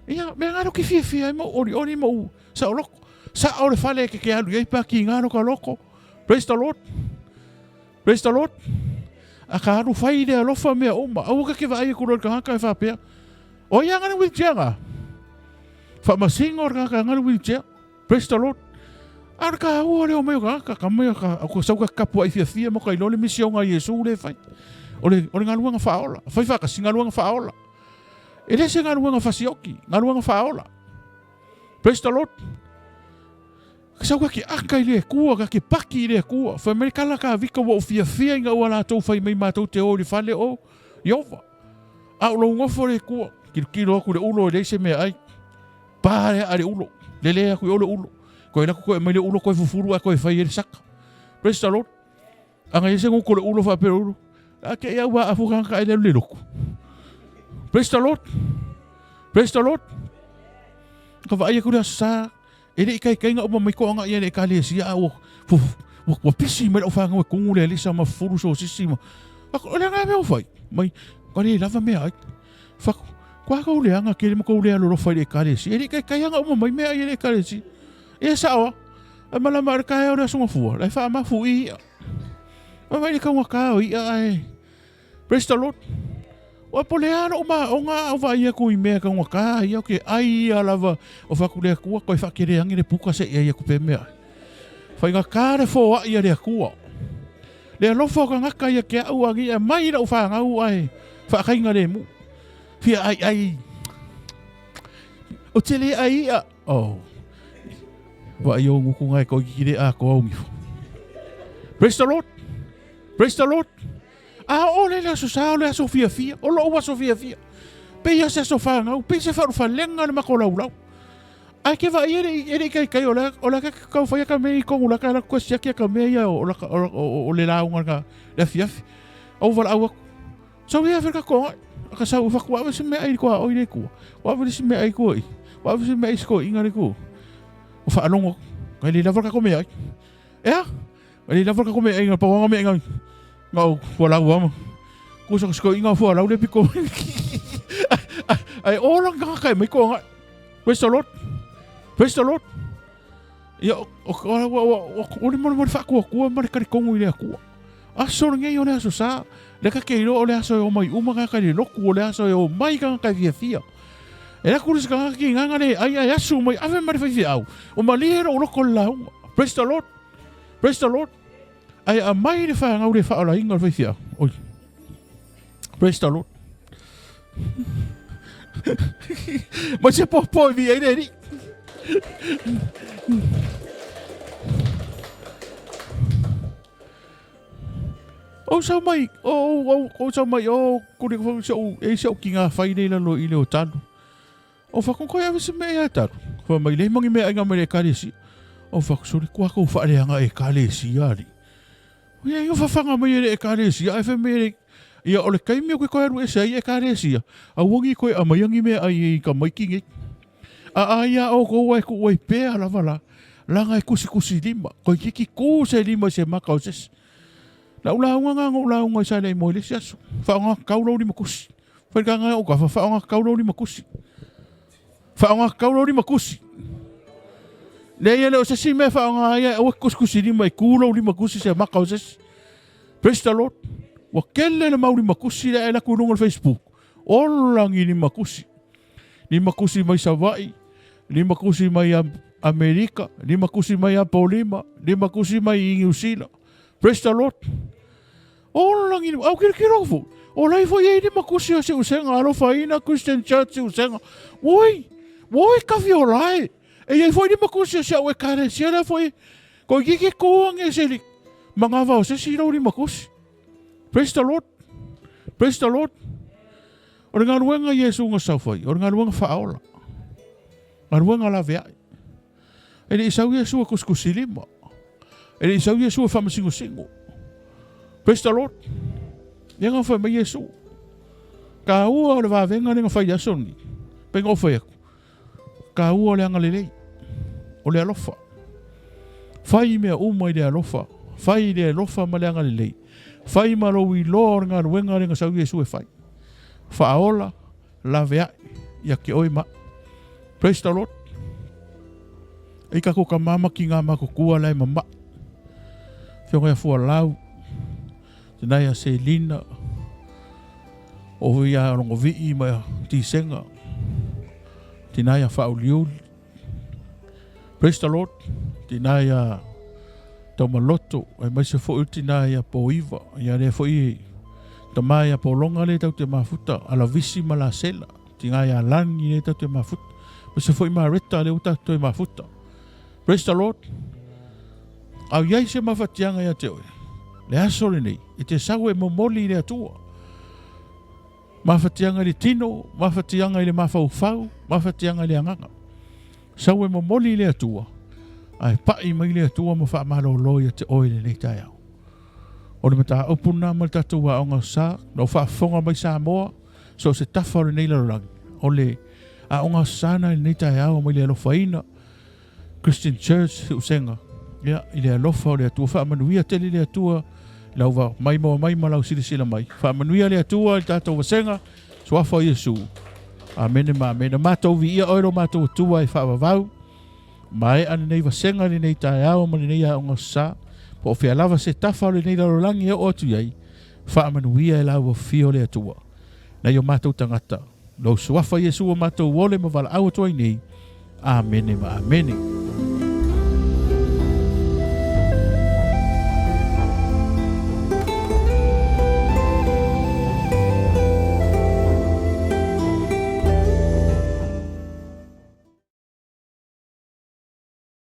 Ia, mea ngā roki fiafia ai ma ou olioli ma ou saoloko. Sao le fale e ke alu i ai pa ki ngā roka loko. Praise the Lord. Praise the Lord. A ka alu whai le alofa mea uma. Aua ka ke vaai e kuro i ka haka e whapea. O ia ngana wheelchair ngā. Whamasinga o ka ngana wheelchair. Praise the Lord. A ka ua leo mai o ka ka mai ka ko sau ka kapu ai fiafia mo ka ilo le misi o ngā Iesu le whai. O le, o le ngaluanga whaola. Whai whakasi ngaluanga whaola. E le se galuega fasioki, galuega faaola. Praise the Lord. Sau ka ke aka i le Akua, ka ke paki i le Akua. Fai mai kala ka vika ua o fiafia ina ua latou fai mai matou te o i le fale o Iova. A o lou nofo le Akua, kilokilo aku le ulo e leai se mea ai. Pa le a le ulo, lele aku i o le ulo. Koe laku koe mai le ulo koe fufulu a koe fai e le saka. Praise the Lord. Aga ia se ngoko le ulo faapea le ulo. A ke ia ua afu kanga ka ele le loku. Praise the Lord. Praise the Lord. Ka vaai aku le aso sa. E le i kaikaiga uma mai ko anga ia le ekalesia a ua ua ua pisi mai lau whāngau e kongu le alisa ma furu so sisi ma. Ako o le anga mea o whai. Mai ka le lava mea ai. Whaku kua kau le anga kele ma kau le alolofa i le ekalesia. E le i kaikaiga uma mai mea ai le ekalesia. Ia sao a. E malama ar kaea o le aso mafua, lai whaamafu i ia. Mai mai le kaunga kā o ia ae. Praise the Lord. Ua po le alo ma o ngā au vai aku i mea kaunga kā ia o ke ai ia lava o whaku le akua koe whakere angi le puka se ia ia kupe mea. Whainga kā le fō a ia le akua. Le alofa o ka ngaka ia ke au angi e mai lau whangau ai whakainga le mu. Fia ai ai. O te le ai ia. Oh. Wa i o nguku ngai ko ki re a ko au ngifo. Praise the Lord. Praise the Lord. A o le aso sa o le aso fia fia. O lo aso fia fia. Pe ia se aso whangau. Pe se wharu whalenga le mako lau lau. Ai ke wa i e le kai kai o le o le ka kau whaia ka mea i kongu la ka la ko siaki ka mea ia o la o le launga ka le afi afi. Au wala au aku. Sau ia ka ko ka sau fa ku ave se mea i ko o i le ku. Wa ave se mea i ko i. Wa ave se mea i ko inga le ku. O fa alongo. Ka le lava ka ko mea. Ea? Ka le lava ka ko mea inga pa wanga mea inga. Nga o fua lau ama. Ko sa ko inga fua lau le piko. Ai o lang ka kai mai ko nga. Praise the Lord. Praise the Lord. Ia, o, o, o, o, o, le mole mole whaakua ma le karikongu i le akua. Aso le ngei o le aso sa, le ka ke iro o le aso e o mai uma ka ka le loku o le aso e o mai ka ka fia fia. E la kuru ka ki nganga le ai ai asu mai ave mare fai fia au. O ma li hero o loko le launga. Praise the Lord. Praise the Lord. Ai a mai le whaangau le whaola inga le fai fia. Oi. Praise the Lord. Mai se popo i vi ai le ri. O sau mai, o, o, o sau mai, o, kore ko se o, e se o ki ngā whai nei lalo i le o tanu. O whakon koe awe se mea ia tanu. Wha mai le mangi mea ai ngā mai le ekalesi. O whak, sorry, kua kou whareanga ekalesi ari. O ia inga whawhanga mai e le ekalesia, ai wha me le, ia o le kaimi o koe koe aru ese ai ekalesia. A uangi koe a mai angi mea ai e ka mai ki ngei. A a ia o kou ai ku ai pea lava la. Langa e kusi kusi lima. Koe kiki ku se lima se maka o sesi. Lau lauga ngā ngou lauga i sa lei mo i le isi aso. Whaonga kau lau lima kusi. Whai ka ngā o ka whaonga kau lau lima kusi. Whaonga kau lau lima kusi. Le ia le o sesi mea whaonga ia e kusi kusi lima i kū lau lima kusi se maka o sesi. Praise the Lord. Ua kele le mau lima kusi le e laku i lunga le Facebook. Olangi lima kusi. Lima kusi mai Savaii, lima kusi mai Amerika, lima kusi mai Apolima, lima kusi mai i Niu Sila. Praise the Lord. O langi, au kira kira fu. O lai fo ye lima kusi o se usenga alofa ina Christian Church se usenga. Woi, woi kafi o lai. E ye fo lima kusi o se au e kare sia la fo ye. Ko ki ki ko ange se li. Mangava o se si ro lima kusi. Praise the Lord. Praise the Lord. O le galuega Iesu na saofai, o le galuega faaola. Galuega laveai. E le i sau Iesu e kusikusilima. E le i sau Iesu e faamasingosigo. Praise the Lord. Ia nga fai mai Iesu. Ka ua o le vavega le nga fai aso ni. Pe nga o fai aku. Ka ua o le agalelei. O le alofa. Fai mea uma i le alofa. Fai le alofa ma le agalelei. Fai ma lou iloa o le galuega lea na sau Iesu e fai. Faaola, laveai ia te oe ma au. Praise the Lord. E i tatou tama ma tina matutua la e mamai. Afioga ia Fualau, tina ia Selina, o ia Logovii ma Tisega, tina ia Faauliuli. Praise the Lord. Tina ia Taumaloto, aemaise foi o tina ia Poiva, ia lea foi tama ia Pologa lea tatou te mafuta, Alavisi ma Lasela, tina ia Lani lea tatou te mafuta, aemaise foi Mareta lea ua tatou toe mafuta. Praise the Lord. A o i ai se mafatiaga ia te oe, le aso lenei, e te sau e momoli i le Atua. Mafatiaga i le tino, mafatiaga i le mafaufau, mafatiaga i le agaga. Sau e momoli i le Atua, ae pai mai le Atua ma faamalolo ia te oe i lenei taeao. O le mataupu lena ma le tatou aoga o sa, na ou faafofoga mai Samoa, so o se tafa o lenei lalolagi, o le aoga o sa na i lenei taeao mai le alofaina Christian Church Siusega, ia, i le alofa o le Atua, faamanuia tele le Atua i lau va maimoa mai ma lau silasila mai. Faamanuia le Atua i le tatou vasega, suafa o Iesu. Amene ma amene. Matou viia oe lo matou Atua e faavavau. Maea lenei vasega i lenei taeao ma lenei aoga sa. Po o fea lava se tafa o lenei lalolagi e oo atu i ai, faamanuia e lau afio le Atua. Nai o matou tagata, lou suafa Iesu o matou ole ma valaau atu ai nei. Amene ma amene.